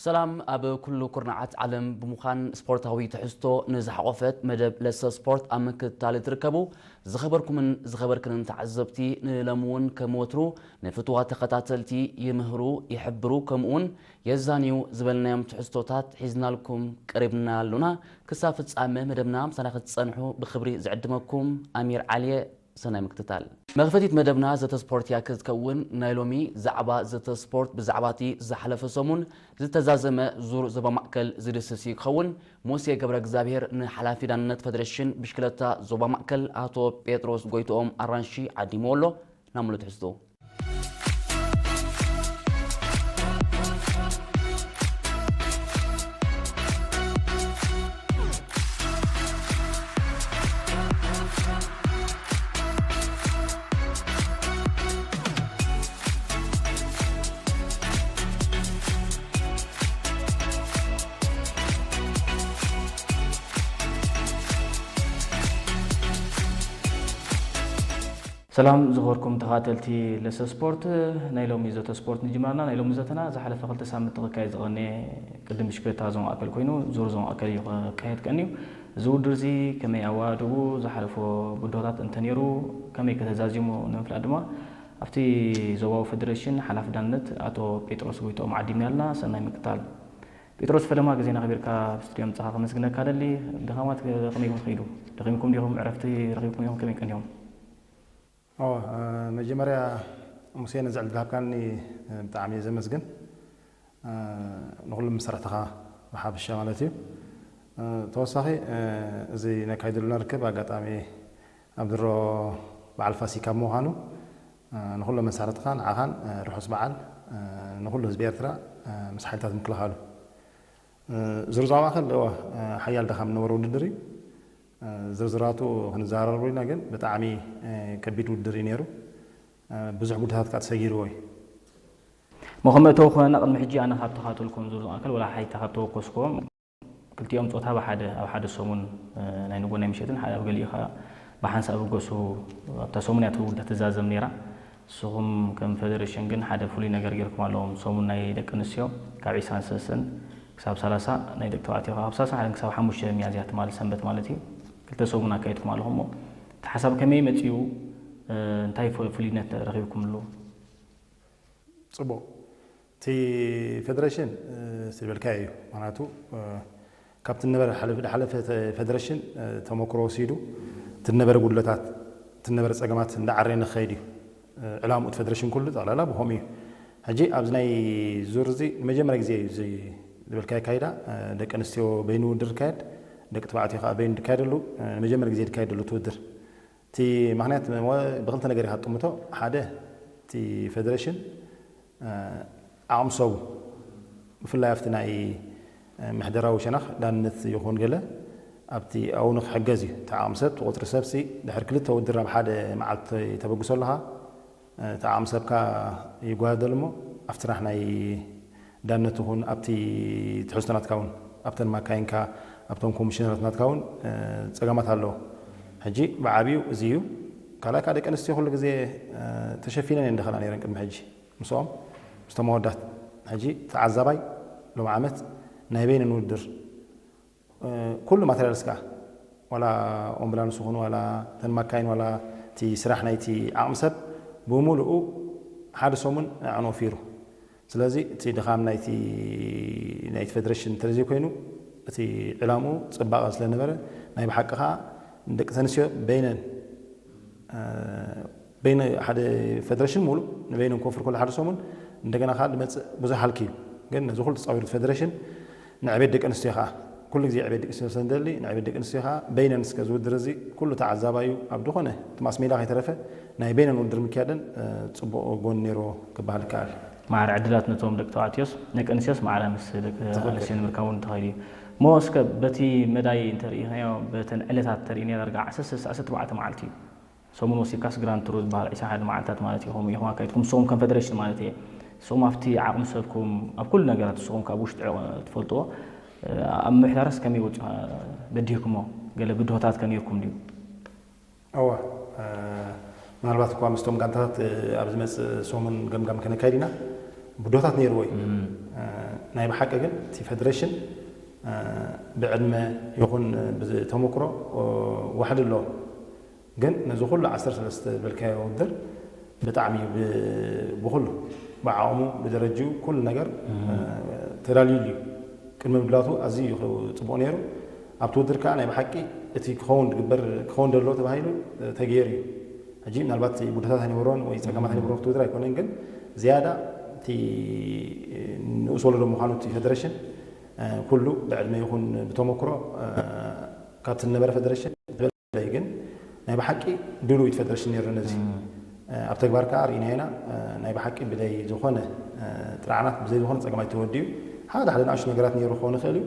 ሰላም ኣብ ኩሉ ኩርናዓት ዓለም ብምዃን ስፖርታዊ ትሕዝቶ ንዝሓቖፈት መደብ ለሰ ስፖርት ኣብ ምክትታል ትርከቡ ዝኸበርኩምን ዝኸበርክንን ተዓዘብቲ፣ ንሎሚ እውን ከም ወትሩ ንፍትዋ ተኸታተልቲ ይምህሩ፣ ይሕብሩ፣ ከምኡውን የዛንዩ ዝበልናዮም ትሕዝቶታት ሒዝናልኩም ቀሪብና ኣሉና። ክሳብ ፍጻመ መደብና ምሳና ክትጸንሑ ብኽብሪ ዝዕድመኩም ኣሚር ዓልየ። ሰናይ ምክትታል። መኽፈቲት መደብና ዘተ ስፖርት እያ ክትከውን። ናይ ሎሚ ዛዕባ ዘተ ስፖርት ብዛዕባ እቲ ዝሓለፈ ሰሙን ዝተዛዘመ ዙር ዞባ ማእከል ዝድስስ እዩ ክኸውን። ሙሴ ገብረ እግዚኣብሔር ንሓላፊ ዳንነት ፈደረሽን ብሽክለታ ዞባ ማእከል ኣቶ ጴጥሮስ ጎይትኦም ኣራንሺ ዓዲምዎ ኣሎ። ናብ ሙሉእ ትሕዝቶ። ሰላም ዝኸበርኩም ተኻተልቲ ለሰ ስፖርት፣ ናይ ሎሚ ዘተ ስፖርት ንጅማርና። ናይ ሎሚ ዘተና ዝሓለፈ ክልተ ሳምንት ክካየድ ዝቐነየ ቅድም ብሽክለታ ዞን ማእከል ኮይኑ፣ ዙር ዞን ማእከል እዩ ክካየድ ቀንዩ። እዚ ውድር እዚ ከመይ ኣዋዳድቡ ዝሓለፎ ብድሆታት እንተነይሩ ከመይ ከተዛዚሙ ንምፍላጥ ድማ ኣብቲ ዞባዊ ፈደረሽን ሓላፊ ዳንነት ኣቶ ጴጥሮስ ጎይትኦም ዓዲምና ኣለና። ሰናይ ምክትታል። ጴጥሮስ፣ ፈለማ ግዜና ኣኽቢርካ ኣብ ስቱድዮ ምጻኻ ከመስግነካ ደሊ። ድኻማት ከመይ ይኹን ከይዱ? ደኺምኩም ዲኹም? ዕረፍቲ ረኺብኩም ኢኹም? ከመይ ቀኒኹም? ኦ፣ እ፣ መጀመርያ ሙሴ ነዚ ዕድል ዝሃብካኒ፣ እ፣ ብጣዕሚ እየ ዘመስግን። እ፣ ንኹሎም መሳርሕትኻ ብሓፈሻ ማለት እዩ። እ፣ ተወሳኺ፣ እ፣ እዚ ነካይደሉ ርክብ ኣጋጣሚ ኣብ ድሮ በዓል ፋሲካ ብምዃኑ፣ እ፣ ንኹሎም መሳርሕትኻ ንዓኻን፣ እ፣ ርሑስ በዓል፣ እ፣ ንኹሉ ህዝቢ ኤርትራ፣ እ፣ ምስ ሓይልታት ምክልኻሉ። እ፣ ዝርዝር ማእከል፣ እወ፣ እ፣ ሓያል ድኻም ዝነበረ ውድድር እዩ። እ፣ ዝርዝራቱ ክንዘራረበሉ ኢና፣ ግን ብጣዕሚ፣ እ፣ ከቢድ ውድድር እዩ ነይሩ። እ፣ ብዙሕ ጉዳታት ከኣ ተሰጊርዎ እዩ። እሞ ከም መእተዊ ክኾነና ቅድሚ ሕጂ ኣነ ካብ ተኻተልኩም ዙር ማእከል ወላ ሓይታ ካብ ተወከስኩዎም ክልቲኦም ጾታ ብሓደ ኣብ ሓደ ሰሙን፣ እ፣ ናይ ንጎ ናይ ምሸትን ሓደ ኣብ ገሊኡ ከኣ ብሓንሳእ ብገሱ ኣብታ ሰሙን እያ እቲ ውድድር ትዛዘም ነይራ። ንስኹም ከም ፈደረሽን ግን ሓደ ፍሉይ ነገር ጌርኩም ኣለዎም። ሰሙን ናይ ደቂ ኣንስትዮ ካብ ዒስራን ሰለስተን ክሳብ ሰላሳ፣ ናይ ደቂ ተባዕትዮ ካብ ሰላሳ ሓደ ክሳብ ሓሙሽተ ሚያዝያ ትማሊ ሰንበት ማለት እዩ። ክልተ ሰሙን ኣካይድኩም ኣለኹም። እሞ እቲ ሓሳብ ከመይ መጺኡ? እ፣ እንታይ ፍ-፣ ፍሉይነት ረኺብኩምሉ? ጽቡቕ። እቲ ፈደረሽን፣ እ፣ ስልበልካዮ እዩ። ምኽንያቱ፣ እ፣ ካብቲ ነበረ ሓለፍ-፣ ዝሓለፈ ተ-፣ ፈደረሽን፣ እ፣ ተመክሮ ወሲዱ፣ እቲ ነበረ ጉድለታት፣ እቲ ነበረ ጸገማት እንዳዓረየ ንክኸይድ እዩ። እ፣ ዕላምኡ እቲ ፈደረሽን ኩሉ ጠቕላላ ብኸምኡ እዩ። ሕጂ ኣብዚ ናይ ዙር እዚ ንመጀመርያ ግዜ እዩ እዚ ዝበልካዮ ኣካይዳ፣ እ፣ ደቂ ኣንስትዮ በይኑ ውድድር ይካየድ፣ ደቂ ተባዕትዮ ከኣ በይኑ ዝካየደሉ፣ እ፣ ንመጀመርያ ግዜ ዝካየደሉ እቲ ውድድር። እቲ ምኽንያት ሞ-፣ ብኽልተ ነገር ኢኻ ትጥምቶ። ሓደ፣ እቲ ፈደረሽን፣ እ፣ ዓቕሚ ሰቡ፣ ብፍላይ ኣብቲ ናይ፣ እ፣ ምሕደራዊ ሸነኽ ዳንነት ይኹን ገለ፣ ኣብቲ ኣብኡ ንክሕገዝ እዩ። እቲ ዓቕሚ ሰብ፣ እቲ ቁጽሪ ሰብሲ፣ ድሕሪ ክልተ ውድድር ኣብ ሓደ መዓልቲ ተበግሶ ኣለኻ፣ እ፣ እቲ ዓቕሚ ሰብካ ይጓደል እሞ፣ ኣብቲ ስራሕ ናይ ዳነት ይኹን ኣብቲ ትሕዝቶ ናትካ እውን፣ ኣብተን ማካይንካ፣ ኣብቶም ኮሚሽነራት ናትካ እውን፣ እ፣ ጸገማት ኣለዎ። ሕጂ ብዓብዩ እዚ እዩ። ካልኣይ ከዓ ደቂ ኣንስትዮ ኩሉ ግዜ፣ እ፣ ተሸፊነን እየን ደኸና ነይረን ቅድሚ ሕጂ። ምስኦም፣ ምስቶም ኣወዳት። ሕጂ ተዓዛባይ ሎም ዓመት ናይ በይነን ውድድር እ፣ ኩሉ ማተርያልስ ከኣ፣ ዋላ ኦምቡላንስ ይኹን፣ ዋላ እተን ማካይን፣ ዋላ እቲ ስራሕ ናይቲ ዓቕሚ ሰብ ብምሉኡ ሓደ ሰሙን ኣዕንዎ ፊሩ። ስለዚ እቲ ድኻም ናይቲ፣ ናይቲ ፈደረሽን እንተዘይኮይኑ፣ እቲ ዕላምኡ ጽባቐ ስለነበረ፣ ናይ ብሓቂ ከኣ ንደቂ ተንስትዮ በይነን እ፣ በይነ ሓደ ፈደረሽን ሙሉእ ንበይኑ ክወፍር ከሎ ሓደ ሰሙን እንደገና ከዓ ዝመፅእ ብዙሕ ሃልኪ እዩ። ግን ነዚ ኩሉ ተፃዊሩ እቲ ፈደረሽን ንዕቤት ደቂ ኣንስትዮ ከዓ ኩሉ ግዜ ዕቤት ደቂ ኣንስትዮ ስለንደሊ ንዕቤት ደቂ ኣንስትዮ ከዓ በይነን እስከ ዝውድር እዚ ኩሉ ተዓዛባዩ ኣብ ዝኾነ እቲ ማስ ሜዳ ከይተረፈ ናይ በይነን ውድድር ምክያደን፣ እ፣ ፅቡቕ ጎኒ ነይርዎ ክበሃል ይከኣል። ማዕረ ዕድላት ነቶም ደቂ ተባዕትዮስ ደቂ ኣንስትዮስ ማዕረ ምስ ደቂ ትኽክል። ኣንስትዮ ንምርካብ እውን ተኻኢሉ እዩ። እሞ እስከ በቲ መዳይ እንተርኢናዮ በተን ዕለታት ተርኢናዮ ዳርጋ ዓሰርተ ሰለስተ ዓሰርተ ኣርባዕተ መዓልቲ እዩ። ሰሙን ወሲድካስ ግራንድ ቱር ዝበሃል ዒስራ ሓደ መዓልታት ማለት እዩ። ከምኡ ኢኹም ኣካይድኩም፣ ንስኹም ከም ፈደረሽን ማለት እየ። ንስኹም ኣብቲ ዓቕሚ ሰብኩም፣ ኣብ ኩሉ ነገራት ንስኹም ካብ ውሽጢ ዕቕ-፣ ትፈልጥዎ፣ ኣብ ምምሕዳርስ ከመይ ወጺኹ በዲህኩሞ? ገለ ብድሆታት ከ ነይርኩም ድዩ? እወ፣ እ፣ ምናልባት እኳ ምስቶም ጋንታታት፣ እ፣ ኣብ ዝመጽእ ሰሙን ገምጋም ከነካይድ ኢና። ብድሆታት ነይርዎ እዩ። እም። እ፣ ናይ ብሓቂ ግን እቲ ፌደሬሽን ብዕድመ ይኹን ብተመክሮ ዋሕዲ ኣለዎ። ግን ነዚ ኩሉ ዓሰርተ ሰለስተ ዝበልካዮ ውድድር ብጣዕሚ እዩ ብኩሉ ብዓቕሙ ብደረጅኡ ኩሉ ነገር ተዳልዩሉ እዩ። ቅድሚ ምድላቱ ኣዝዩ እዩ ጽቡቕ ነይሩ። ኣብቲ ውድድር ከዓ ናይ ብሓቂ እቲ ክኸውን ዝግበር ክኸውን ዘለዎ ተባሂሉ ተገይሩ እዩ። ሕጂ ምናልባት ጉዳታት ኣይነበሮን ወይ ፀገማት ኣይነበሮን ክትውድር ኣይኮነን፣ ግን ዝያዳ እቲ ንኡስ ወለዶ ምዃኑ እቲ ፌደሬሽን ኩሉ ብዕድመ ይኹን ብተመክሮ ካብቲ ዝነበረ ፌደሬሽን ዝበለፀ ግን ናይ ብሓቂ ድሉዊት ፌደሬሽን ነይሩ ነዚ ኣብ ተግባር ከዓ ርኢናዮ ኢና። ናይ ብሓቂ ብዘይ ዝኾነ ጥርዓናት ብዘይ ዝኾነ ፀገማት ተወዲኡ ሓደ ሓደ ንኣሽቱ ነገራት ነይሩ ክኸውን ይኽእል እዩ።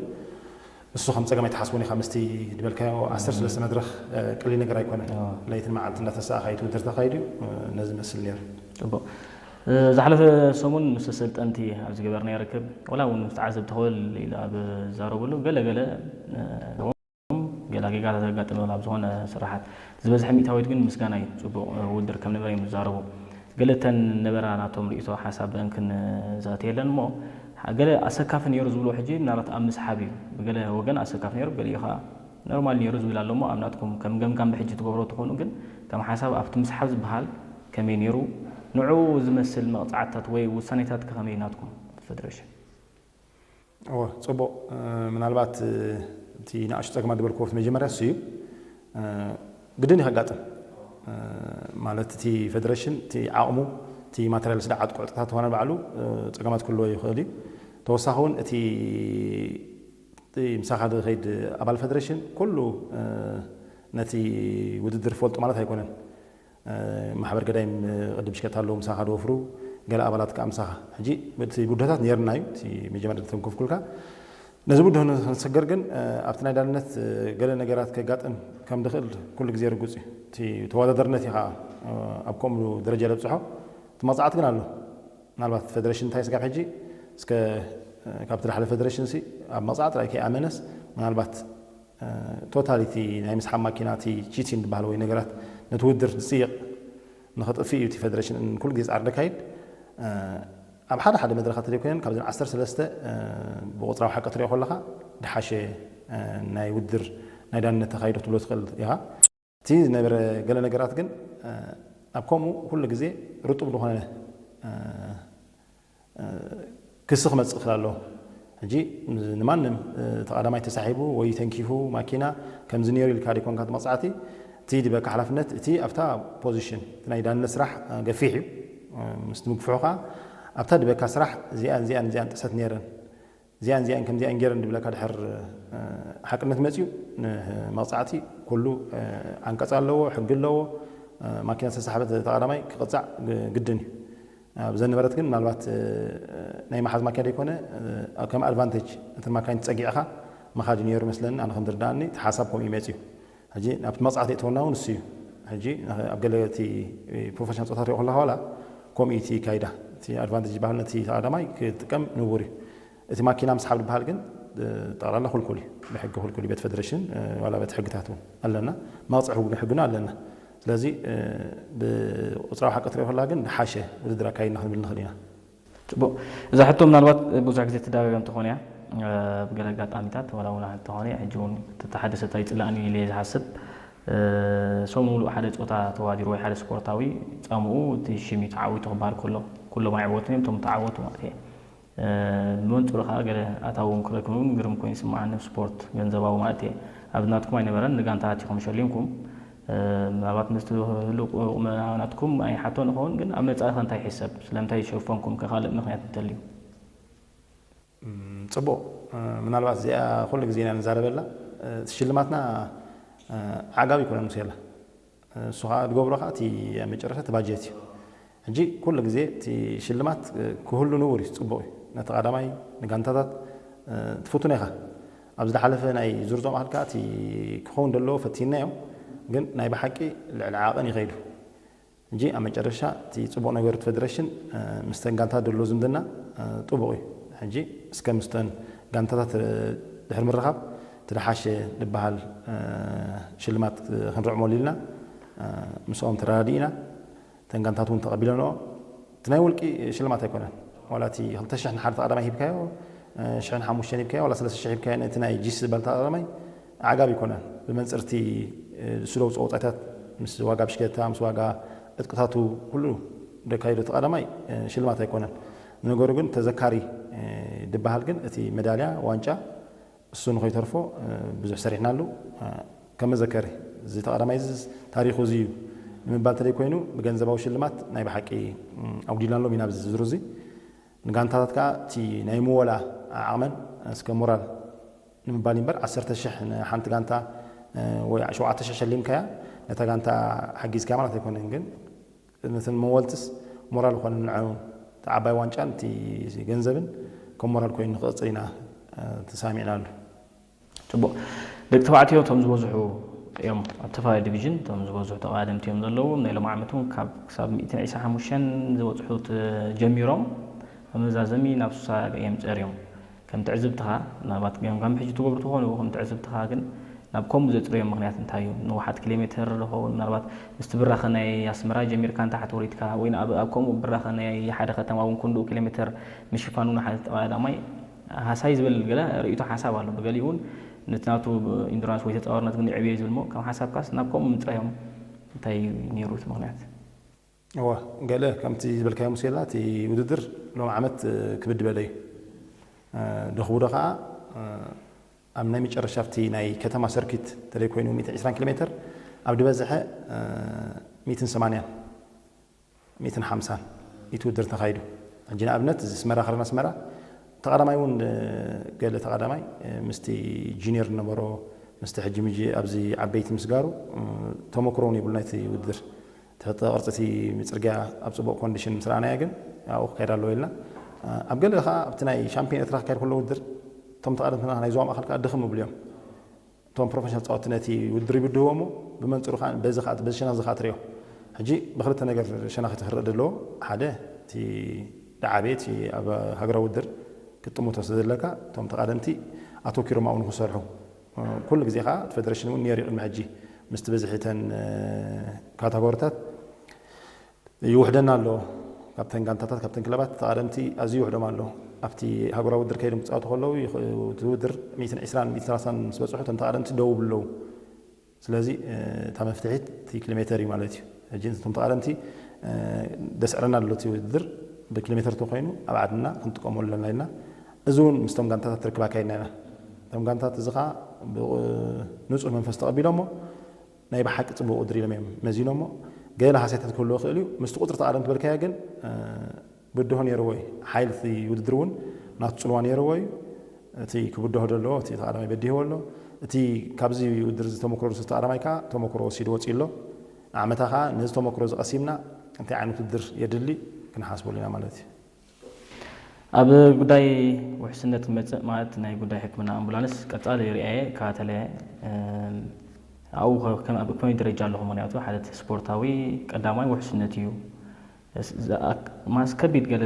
እሱ ከም ፀገም ኣይትሓስቦን ኢኻ ምስቲ ዝበልካዮ ዓሰርተ ሰለስተ መድረኽ ቀሊል ነገር ኣይኮነን። ለይትን መዓልቲ እንዳተሰኣኻ እዩ እቲ ውድድር ተኻይዱ ነዚ መስል ነይሩ። ፅቡቕ። ዝሓለፈ ሰሙን ምስ ኣሰልጠንቲ ኣብ ዝገበርናዮ ርክብ ዋላ እውን ምስ ተዓዘብቲ ክብል ኢሉ ኣብ ዝዛረብሉ ገለ ገለ ገላ ጌጋታት ኣጋጠመ ኣብ ዝኾነ ስራሓት ዝበዝሐ ሚእታዊት ግን ምስጋና እዩ። ፅቡቕ ውድድር ከም ነበረ እዮም ዝዛረቡ። ገለ እተን ነበራ ናቶም ርእይቶ ሓሳብ እንክን ዘእትየለን እሞ ገለ ኣሰካፊ ነይሩ ዝብልዎ ሕጂ ምናልባት ኣብ ምስሓብ እዩ። ብገለ ወገን ኣሰካፊ ነይሩ፣ ብገሊኡ ከዓ ኖርማል ነይሩ ዝብል ኣሎ እሞ ኣብ ናትኩም ከም ገምጋም ብሕጂ ትገብሮ ትኾኑ ግን ከም ሓሳብ ኣብቲ ምስሓብ ዝበሃል ከመይ ነይሩ? ንዕኡ ዝመስል መቕፃዕትታት ወይ ውሳኔታት ከ ከመይ ናትኩም ፈደረሽን? እወ፣ ፅቡቕ። ምናልባት እቲ ንኣሽቱ ፀገማት ዝበልክዎ ኣብቲ መጀመርያ እሱ እዩ። ግድን እዩ ከጋጥም። ማለት እቲ ፌደሬሽን እቲ ዓቕሙ እቲ ማቴሪያል ስለ ዓጥቁ ዕጥቅታት ዝኾነ ባዕሉ ፀገማት ክህልዎ ይኽእል እዩ። ተወሳኺ እውን እቲ እቲ ምሳኻ ዝኸይድ ኣባል ፌደሬሽን ኩሉ ነቲ ውድድር ፈልጡ ማለት ኣይኮነን። ማሕበር ገዳይም ቅድም ሽከታ ኣለዉ ምሳኻ ዝወፍሩ ገለ ኣባላት ከዓ ምሳኻ ሕጂ እቲ ጉዳታት ነይርና እዩ። እቲ መጀመርያ ተንኮፍኩልካ ነዚ ጉዳይ ንሰገር ግን ኣብቲ ናይ ዳንነት ገለ ነገራት ከጋጥም ከም ዝኽእል ኩሉ ግዜ ርጉፅ እዩ። እቲ ተወዳደርነት እዩ ከዓ ኣብ ከምኡ ደረጃ ለብፅሖ። እቲ መቕፃዕቲ ግን ኣሎ። ምናልባት ፌደሬሽን እንታይ ስጋብ ሕጂ እስከ ካብቲ ዝሓለፈ ፌደሬሽን ሲ ኣብ መቕፃዕቲ ጥራይ ከይኣመነስ ምናልባት ቶታሊቲ ናይ ምስሓብ ማኪና እቲ ቺቲን ዝበሃል ወይ ነገራት ነቲ ውድድር ዝፅይቕ ንኸጥፍእ እዩ እቲ ፌደሬሽን ኩሉ ግዜ ፃዕሪ ዘካይድ። ኣብ ሓደ ሓደ መድረኻት ዘይኮነን ካብዘን ዓሰርተ ሰለስተ ብቁፅራዊ ሓቂ ትሪኦ ከለኻ ዝሓሸ ናይ ውድድር ናይ ዳንነት ተኻይዶ ትብሎ ትኽእል ኢኻ። እቲ ዝነበረ ገለ ነገራት ግን ኣብ ከምኡ ኩሉ ግዜ ርጡብ ዝኾነ ክሲ ክመፅእ ይኽእል ኣሎ። ሕጂ ንማንም ተቐዳማይ ተሳሒቡ ወይ ተንኪፉ ማኪና ከምዚ ነይሩ ኢልካ ደይኮንካ እቲ መቕፃዕቲ እቲ ድበካ ሓላፍነት እቲ ኣብታ ፖዚሽን እቲ ናይ ዳንነት ስራሕ ገፊሕ እዩ። ምስ ትምግፍሑ ከዓ ኣብታ ድበካ ስራሕ እዚኣን እዚኣን እዚኣን ጥሰት ነይረን እዚኣን እዚኣን ከምዚኣን ገይረን ድብለካ ድሕር ሓቅነት መፅዩ ንመቕፃዕቲ ኩሉ ዓንቀፅ ኣለዎ፣ ሕጊ ኣለዎ። ማኪና ዝተሳሕበ ተቐዳማይ ክቕፃዕ ግድን እዩ። ኣብ ዘነበረት ግን ምናልባት ናይ መሓዝ ማኪና ዘይኮነ ከም ኣድቫንቴጅ እተን ማካይን ተፀጊዕኻ ምኻድ እዩ ነይሩ መስለኒ። ኣነ ከም ዝርዳእኒ እቲ ሓሳብ ከምኡ እዩ መፅዩ። ሕጂ ናብቲ መቕፃዕቲ የእትወና እውን እሱ እዩ። ሕጂ ኣብ ገለ እቲ ፕሮፌሽናል ፀወታ ሪኦ ከለካ ዋላ ከምኡ እዩ እቲ ካይዳ። እቲ ኣድቫንቴጅ ዝበሃል ነቲ ተቐዳማይ ክጥቀም ንቡር እዩ። እቲ ማኪና ምስሓብ ዝበሃል ግን ጠቕላላ ክልኩል እዩ። ብሕጊ ክልኩል እዩ። ቤት ፌደሬሽን ዋላ ቤት ሕግታት እውን ኣለና። መቕፅዒ እውን ሕግና ኣለና። ስለዚ ብቁፅራዊ ሓቂ ትሪኦ ከለካ ግን ዝሓሸ ውድድር ኣካይድና ክንብል ንኽእል ኢና። ፅቡቕ። እዛ ሕቶ ምናልባት ብዙሕ ግዜ ትደጋገም ትኾን እያ። ብገለ ኣጋጣሚታት ዋላ እውን ተኾነ ሕጂ እውን ተተሓደሰት ኣይፅላእን እዩ ኢለ እየ ዝሓስብ። ሰሙን ሙሉእ ሓደ ፆታ ተዋዲሩ ወይ ሓደ ስፖርታዊ ፃምኡ እቲ ሽም እዩ ተዓዊቱ ክበሃል ከሎ ኩሎም ኣይዕወቱን እዮም፣ እቶም ተዓወቱ ማለት እየ። ብመንፅሩ ከዓ ገለ ኣታዊ እውን ክረክብ እውን ግርም ኮይኑ ይስምዓኒ። ስፖርት ገንዘባዊ ማለት እየ። ኣብ ናትኩም ኣይነበረን፣ ንጋንታት ኢኹም ሸሊምኩም። ምናልባት ምስቲ ህሉው ቁመና ናትኩም ኣይሓቶን እኸውን፣ ግን ኣብ መጻኢ ከ እንታይ ይሕሰብ? ስለምንታይ ሸፈንኩም ከ ካልእ ምኽንያት እንተልዩ? ጽቡቕ። ምናልባት እዚኣ ኩሉ ግዜ ኢና ንዛረበላ። እቲ ሽልማትና ዓጋብ ይኮነን ሙሴላ። እሱ ከዓ ዝገብሮ ከዓ እቲ ኣብ መጨረሻ እቲ ባጀት እዩ። ሕጂ ኩሉ ግዜ እቲ ሽልማት ክህሉ ንቡር እዩ፣ ጽቡቕ እዩ። ነቲ ቀዳማይ ንጋንታታት ትፍትኖ ኢኻ። ኣብ ዝሓለፈ ናይ ዙር ዞባ ከኣ እቲ ክኸውን ዘለዎ ፈቲንናዮ፣ ግን ናይ ብሓቂ ልዕሊ ዓቐን እዩ ከይዱ። ሕጂ ኣብ መጨረሻ እቲ ጽቡቕ ነገር እቲ ፌደሬሽን ምስተን ጋንታት ዘሎ ዝምድና ጥቡቕ እዩ። ሕጂ እስከ ምስተን ጋንታታት ድሕሪ ምርኻብ እቲ ዝሓሸ ዝበሃል ሽልማት ክንርዕመሉ ኢልና ምስኦም ተረዳዲእና። እተን ጋንታት እውን ተቐቢለንኦ። እቲ ናይ ውልቂ ሽልማት ኣይኮነን። ዋላ እቲ ክልተ ሽሕ ንሓደ ተቐዳማይ ሂብካዮ ሽሕን ሓሙሽተን ሂብካዮ ዋላ ሰለስተ ሽሕ ሂብካዮ ነቲ ናይ ጂስ ዝበልታ ቀዳማይ ኣዕጋቢ ኣይኮነን። ብመንፅርቲ ስደው ፀወፃታት ምስ ዋጋ ብሽክለታ ምስ ዋጋ ዕጥቅታቱ ኩሉ ደካይዶ እቲ ቀዳማይ ሽልማት ኣይኮነን። ነገሩ ግን ተዘካሪ ድበሃል ግን እቲ መዳልያ ዋንጫ እሱ ንኸይተርፎ ብዙሕ ሰሪሕናሉ። ከመዘከሪ እዚ ተቐዳማይ እዚ ታሪኹ እዚ እዩ ንምባል ተለይ ኮይኑ ብገንዘባዊ ሽልማት ናይ ብሓቂ ኣጉዲልናሎም ኢና ኣብዚ ዝርዝር እዚ። ንጋንታታት ከዓ እቲ ናይ ምወላ ዓቕመን እስከ ሞራል ንምባል እምበር ዓሰርተ ሽሕ ንሓንቲ ጋንታ ወይ ሸውዓተ ሽሕ ሸሊምካያ ነታ ጋንታ ሓጊዝካ ማለት ኣይኮነን። ግን ነተን መወልትስ ሞራል ኮነ ንዐውን እቲ ዓባይ ዋንጫን እቲ ገንዘብን ከም ሞራል ኮይኑ ንክቕፅል ኢና ተሳሚዕናሉ። ፅቡቅ። ደቂ ተባዕትዮ እቶም ዝበዝሑ እዮም ኣብ ተፈላለዩ ዲቪዥን እቶም ዝበዝሑ ተቐዳደምቲ እዮም ዘለዉ ናይ ሎም ዓመት እውን ካብ ክሳብ ሚእትን ዕስራን ሓሙሽተን ዝበፅሑ ጀሚሮም መመዛዘሚ ናብ ሱሳ እዮም ፀርዮም ከም ትዕዝብትኻ ምናልባት ገምጋም ሕጂ ትገብሩ ትኾኑ ከም ትዕዝብትኻ ግን ናብ ከምኡ ዘፅርዮም ምክንያት እንታይ እዩ ንውሓት ኪሎ ሜትር ዝኸውን ምናልባት ምስቲ ብራኸ ናይ ኣስመራ ጀሚርካ ንታሕቲ ወሪድካ ወይ ኣብ ከምኡ ብራኸ ናይ ሓደ ከተማ እውን ክንድኡ ኪሎ ሜትር ምሽፋን እውን ሓደ ተቐዳዳማይ ሃሳይ ዝብል ገለ ርእይቶ ሓሳብ ኣሎ ብገሊኡ እውን ነቲ ናቱ ኢንዱራንስ ወይ ተፃዋርነት ግን ይዕብዮ ዝብል ሞ ከም ሓሳብካስ ናብ ከምኡ ምፅራዮም እንታይ ነይሩ እቲ ምክንያት እወ ገለ ከምቲ ዝበልካዮ ሙሴላ እቲ ውድድር ሎም ዓመት ክብድ በለ እዩ ደኽቡ ዶ ከዓ ኣብ ናይ መጨረሻ ኣብቲ ናይ ከተማ ሰርኪት ተለይ ኮይኑ ሚእትን ዕስራን ኪሎ ሜትር ኣብ ዝበዝሐ ሚእትን ሰማንያን ሚእትን ሓምሳን እቲ ውድድር ተኻይዱ። ሕጂ ንኣብነት እዚ ኣስመራ ከረን ኣስመራ ተቐዳማይ እውን ገለ ተቐዳማይ ምስቲ ጁኒየር ዝነበሮ ምስቲ ሕጂ ምጂ ኣብዚ ዓበይቲ ምስጋሩ ተመክሮ እውን የብሉ ናይቲ ውድድር ትሕተ ቅርፂ እቲ ፅርግያ ኣብ ፅቡቅ ኮንዲሽን ምስ ረኣናያ ግን ኣብኡ ክካየድ ኣለዎ ኢልና ኣብ ገለ ከዓ ኣብቲ ናይ ሻምፒዮን ኤርትራ ክካየድ ከሎ ውድድር እቶም ተቐደምትና ናይ ዞባ ማእኸል ከዓ ድኽም ይብሉ እዮም እቶም ፕሮፌሽናል ተፃወትቲ ነቲ ውድድር ይብድህዎ እሞ ብመንፅሩ ከዓ በዚ ከዓ በዚ ሸነኽ እዚ ከዓ ትሪኦ ሕጂ ብክልተ ነገር ሸነኽ እቲ ክረእ ዘለዎ ሓደ እቲ ደዓበየ እቲ ኣብ ሃገራዊ ውድድር ክትጥምቶ ስለ ዘለካ እቶም ተቓደምቲ ኣተኪሮም ኣብኡ ንክሰርሑ ኩሉ ግዜ ከዓ እቲ ፌደሬሽን እውን ነይሩ ቅድሚ ሕጂ ምስቲ ብዝሒ እተን ካታጎሪታት ይውሕደና ኣሎ። ካብተን ጋንታታት ካብተን ክለባት ተቐደምቲ ኣዝዩ ይውሕዶም ኣሎ። ኣብቲ ሃገራዊ ውድድር ከይዶም ክፃወቱ ከለዉ እቲ ውድድር ሚእትን ዕስራን ሚእትን ሰላሳን ምስ በፅሑ እቶም ተቐደምቲ ደው ይብሉ ኣለዉ። ስለዚ እታ መፍትሒት እቲ ኪሎ ሜተር እዩ ማለት እዩ። ሕጂ እቶም ተቐደምቲ ደስዕረና ኣሎ እቲ ውድድር ብኪሎ ሜተር ተኮይኑ ኣብ ዓድና ክንጥቀመሉ ኣለና ኢልና እዚ እውን ምስቶም ጋንታታት ርክብ ኣካይድና ኢና። እቶም ጋንታት እዚ ከዓ ንፁህ መንፈስ ተቐቢሎሞ ናይ ብሓቂ ፅቡቅ ውድድር ኢሎም እዮም መዚኖሞ። ገለ ሃስያታት ክህልዎ ይኽእል እዩ። ምስቲ ቁፅሪ ተቐደም ትበልካዮ ግን ብድሆ ነይርዎ እዩ። ሓይሊ እቲ ውድድር እውን ናቱ ፅልዋ ነይርዎ እዩ። እቲ ክብድሆ ዘለዎ እቲ ተቐዳማይ በዲህዎ ኣሎ። እቲ ካብዚ ውድድር እዚ ተመክሮ ዝወስድ ተቐዳማይ ከዓ ተመክሮ ወሲዱ ወፂኡ ኣሎ። ንዓመታ ከዓ ነዚ ተመክሮ እዚ ቀሲምና እንታይ ዓይነት ውድድር የድሊ ክንሓስበሉ ኢና ማለት እዩ። ኣብ ጉዳይ ውሕስነት መፅእ ማለት ናይ ጉዳይ ሕክምና ኣምቡላንስ ቀፃሊ ርኣየ እከታተለ ኣብኡ ከመይ ደረጃ ኣለኹ ምክንያቱ ሓደ ስፖርታዊ ቀዳማይ ውሕስነት እዩ ማስ ከቢድ ገለ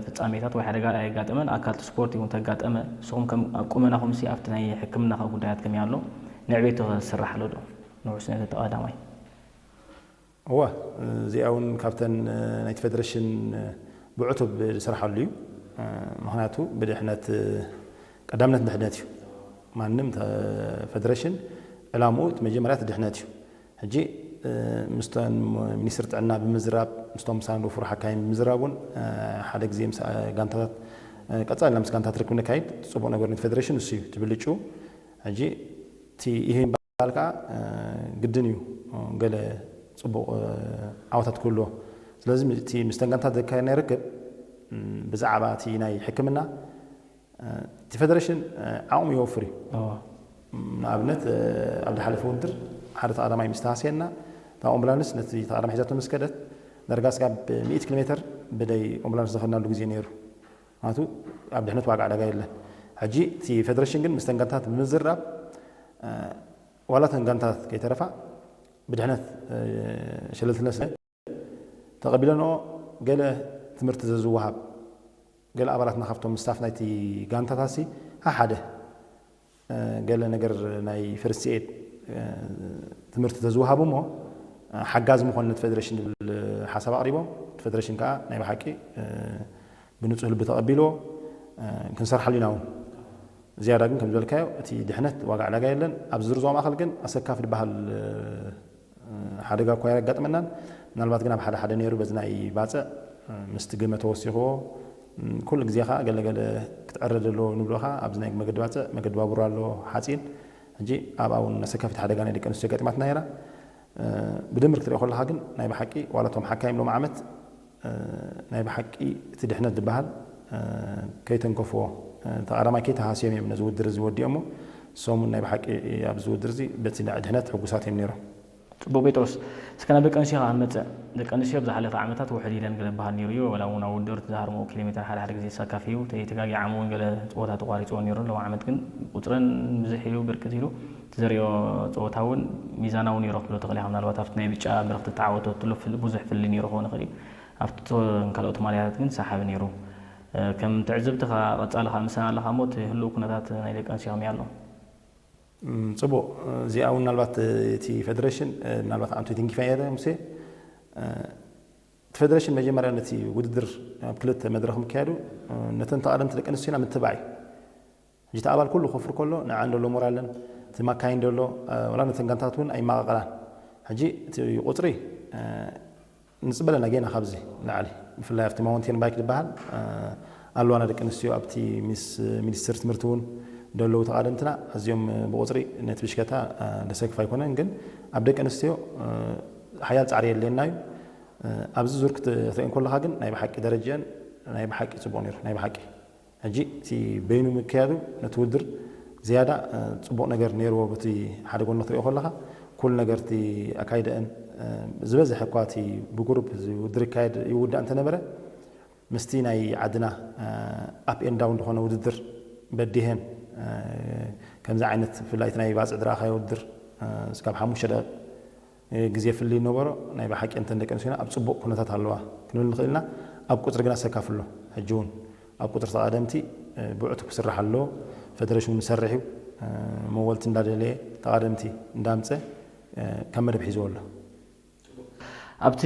ፍፃሜታት ወይ ሓደጋ ኣየጋጠመን ኣካልቲ ስፖርት እውን ተጋጠመ ንስኹም ኣብ ቁመናኹም ሲ ኣብቲ ናይ ሕክምና ጉዳያት ከመይ ኣሎ ንዕቤቱ ዝስራሕ ኣሎ ዶ ንውሕስነት ተቐዳማይ እወ እዚኣ እውን ካብተን ናይቲ ፌደሬሽን ብዕቱብ ዝሰርሓሉ እዩ። ምክንያቱ ብድሕነት ቀዳምነት ድሕነት እዩ። ማንም ፌደሬሽን ዕላምኡ እቲ መጀመርያ እቲ ድሕነት እዩ። ሕጂ ምስቶም ሚኒስትር ጥዕና ብምዝራብ ምስቶም ሳንዶ ፍሩሕ ኣካይን ብምዝራብ እውን ሓደ ግዜ ምስ ጋንታታት ቀፃልና ምስ ጋንታት ርክብ ነካይድ ፅቡቅ ነገር ነቲ ፌደሬሽን እሱ እዩ ትብልጩ ሕጂ እቲ ይሄ ባል ከዓ ግድን እዩ ገለ ፅቡቕ ዓወታት ክህልዎ ስለዚ እቲ ምስ ተንጋንታት ዘካየድናይ ርክብ ብዛዕባ እቲ ናይ ሕክምና እቲ ፌደሬሽን ዓቕሙ ይወፍር እዩ ንኣብነት ኣብ ዝሓለፈ ውድድር ሓደ ተቐዳማይ ምስ ተሃስየና እታ ኣምቡላንስ ነቲ ተቐዳማይ ሒዛቶ ምስ ከደት ዳርጋ ስጋብ ሚእቲ ኪሎ ሜትር ብደይ ኣምቡላንስ ዝኸድናሉ ግዜ ነይሩ ምክንያቱ ኣብ ድሕነት ዋጋ ዕዳጋ የለን ሕጂ እቲ ፌደሬሽን ግን ምስ ተንጋንታት ብምዝራብ ዋላ ተን ጋንታት ከይተረፋ ብድሕነት ሸለልትነት ስለ ተቐቢለንኦ ገለ ትምህርቲ ዘዝወሃብ ገለ ኣባላትና ካብቶም ስታፍ ናይቲ ጋንታታሲ ሓደ ገለ ነገር ናይ ፈርስት ኤድ ትምህርቲ ተዝወሃቡ እሞ ሓጋዚ ምኾን ነቲ ፌደሬሽን ዝብል ሓሳብ ኣቕሪቦም እቲ ፌደሬሽን ከዓ ናይ ብሓቂ ብንፁህ ልቢ ተቐቢልዎ ክንሰርሓሉ ኢና እውን። ዝያዳ ግን ከም ዝበልካዮ እቲ ድሕነት ዋጋ ዕዳጋ የለን። ኣብ ዝርዝዋ ማእኸል ግን ኣሰካፊ ዝበሃል ሓደጋ እኳ የጋጥመናን፣ ምናልባት ግን ኣብ ሓደ ሓደ ነይሩ በዚ ናይ ባፅዕ ምስቲ ግመ ተወሲኽዎ ኩሉ ግዜ ከዓ ገለገለ ክትዕረ ዘለዎ ንብሎ ከዓ ኣብዚ ናይ መገዲ ባፅዕ መገዲ ባቡር ኣሎ ሓፂን። ሕጂ ኣብኣ እውን ኣሰካፊት ሓደጋ ናይ ደቂ ኣንስትዮ ገጢማትና ነይራ። ብድምር ክትሪኦ ከለካ ግን ናይ ብሓቂ ዋላ እቶም ሓካይም ሎም ዓመት ናይ ብሓቂ እቲ ድሕነት ዝበሃል ከይተንከፍዎ ተቐዳማይ ከይተሃስዮም እዮም ነዚ ውድድር እዚ ወዲኦሞ። እሶም እውን ናይ ብሓቂ ኣብዚ ውድድር እዚ በቲ ድሕነት ሕጉሳት እዮም ነይሮም። ጽቡቕ ጴጥሮስ፣ እስከ ናብ ደቂ ኣንስትዮ ከዓ ንመጽእ። ደቂ ኣንስትዮ ኣብ ዝሓለፈ ዓመታት ውሕድ ኢለን ገለ በሃል ነይሩ እዩ። ወላ እውን ኣብ ውድድር ዝሃርምኡ ኪሎ ሜትር ሓደ ሓደ ግዜ ዝሳካፍ እዩ። ተይተጋጊ ዓሙ እውን ገለ ፀወታ ተቋሪፅዎ ነይሩ። ሎም ዓመት ግን ቁፅረን ብዝሕ ኢሉ ብርክት ኢሉ ትዘሪኦ ፀወታ እውን ሚዛናዊ ነይሩ ክትብሎ ትኽእል ኢኻ። ምናልባት ኣብቲ ናይ ብጫ ብረኽቲ ተዓወተትሉ ብዙሕ ፍሊ ነይሩ ክኸውን ይኽእል እዩ። ኣብቲ ካልኦት ማልያታት ግን ሰሓቢ ነይሩ። ከም ትዕዝብቲ ከዓ ቀፃሊ ከዓ ምሳና ኣለኻ እሞ እቲ ህልው ኩነታት ናይ ደቂ ኣንስትዮ ከመይ ኣሎ? ጽቡቕ። እዚኣ እውን ምናልባት እቲ ፌደሬሽን ምናልባት ኣንቱ ቲንኪፋ እየ ሙሴ እቲ ፌደሬሽን መጀመርያ ነቲ ውድድር ኣብ ክልተ መድረኽ ምክያዱ ነተን ተቓደምቲ ደቂ ኣንስትዮና ምትባዕ እዩ። ሕጂ እቲ ኣባል ኩሉ ክፍር ከሎ ንዓ እንደሎ ሞራለን እቲ ማካይ እንደሎ ዋላ ነተን ጋንታት እውን ኣይማቐቐላን። ሕጂ እቲ ቁፅሪ ንፅበለና ጌና ካብዚ ንላዕሊ ብፍላይ ኣብቲ ማውንቴን ባይክ ዝበሃል ኣለዋና ደቂ ኣንስትዮ ኣብቲ ሚኒስትር ትምህርቲ እውን ደለዉ ተቓደምትና ኣዝዮም ብቁፅሪ ነቲ ብሽከታ ደሰክፍ ኣይኮነን ግን ኣብ ደቂ ኣንስትዮ ሓያል ፃዕሪ የድልየና እዩ። ኣብዚ ዙር ክትሪኦ እንከለካ ግን ናይ ብሓቂ ደረጅአን ናይ ብሓቂ ፅቡቅ ነይሩ ናይ ብሓቂ ሕጂ እቲ በይኑ ምክያዱ ነቲ ውድድር ዝያዳ ፅቡቕ ነገር ነይርዎ። በቲ ሓደ ጎኒ ክትሪኦ ከለኻ ኩሉ ነገር እቲ ኣካይደአን ዝበዝሐ እኳ እቲ ብጉሩፕ ውድድር ይካየድ ይውዳእ እንተነበረ ምስቲ ናይ ዓድና ኣፕ ኤንድ ዳውን ዝኾነ ውድድር በዲሀን ከምዚ ዓይነት ብፍላይ እቲ ናይ ባፅዕ ድረኣኻዮ ውድድር እስካብ ሓሙሽተ ደቂቕ ግዜ ፍልልይ ነበሮ። ናይ ብሓቂ እንተን ደቂ ኣንስትዮና ኣብ ፅቡቕ ኩነታት ኣለዋ ክንብል ንኽእል ኢና። ኣብ ቁፅሪ ግና ሰካፍ ኣሎ። ሕጂ እውን ኣብ ቁፅሪ ተቓደምቲ ብዕቱብ ክስራሕ ኣለዎ። ፈደረሽን እውን ይሰርሕ እዩ። መወልቲ እንዳደለየ ተቓደምቲ እንዳምፀ ከም መደብ ሒዝዎ ኣሎ። ኣብቲ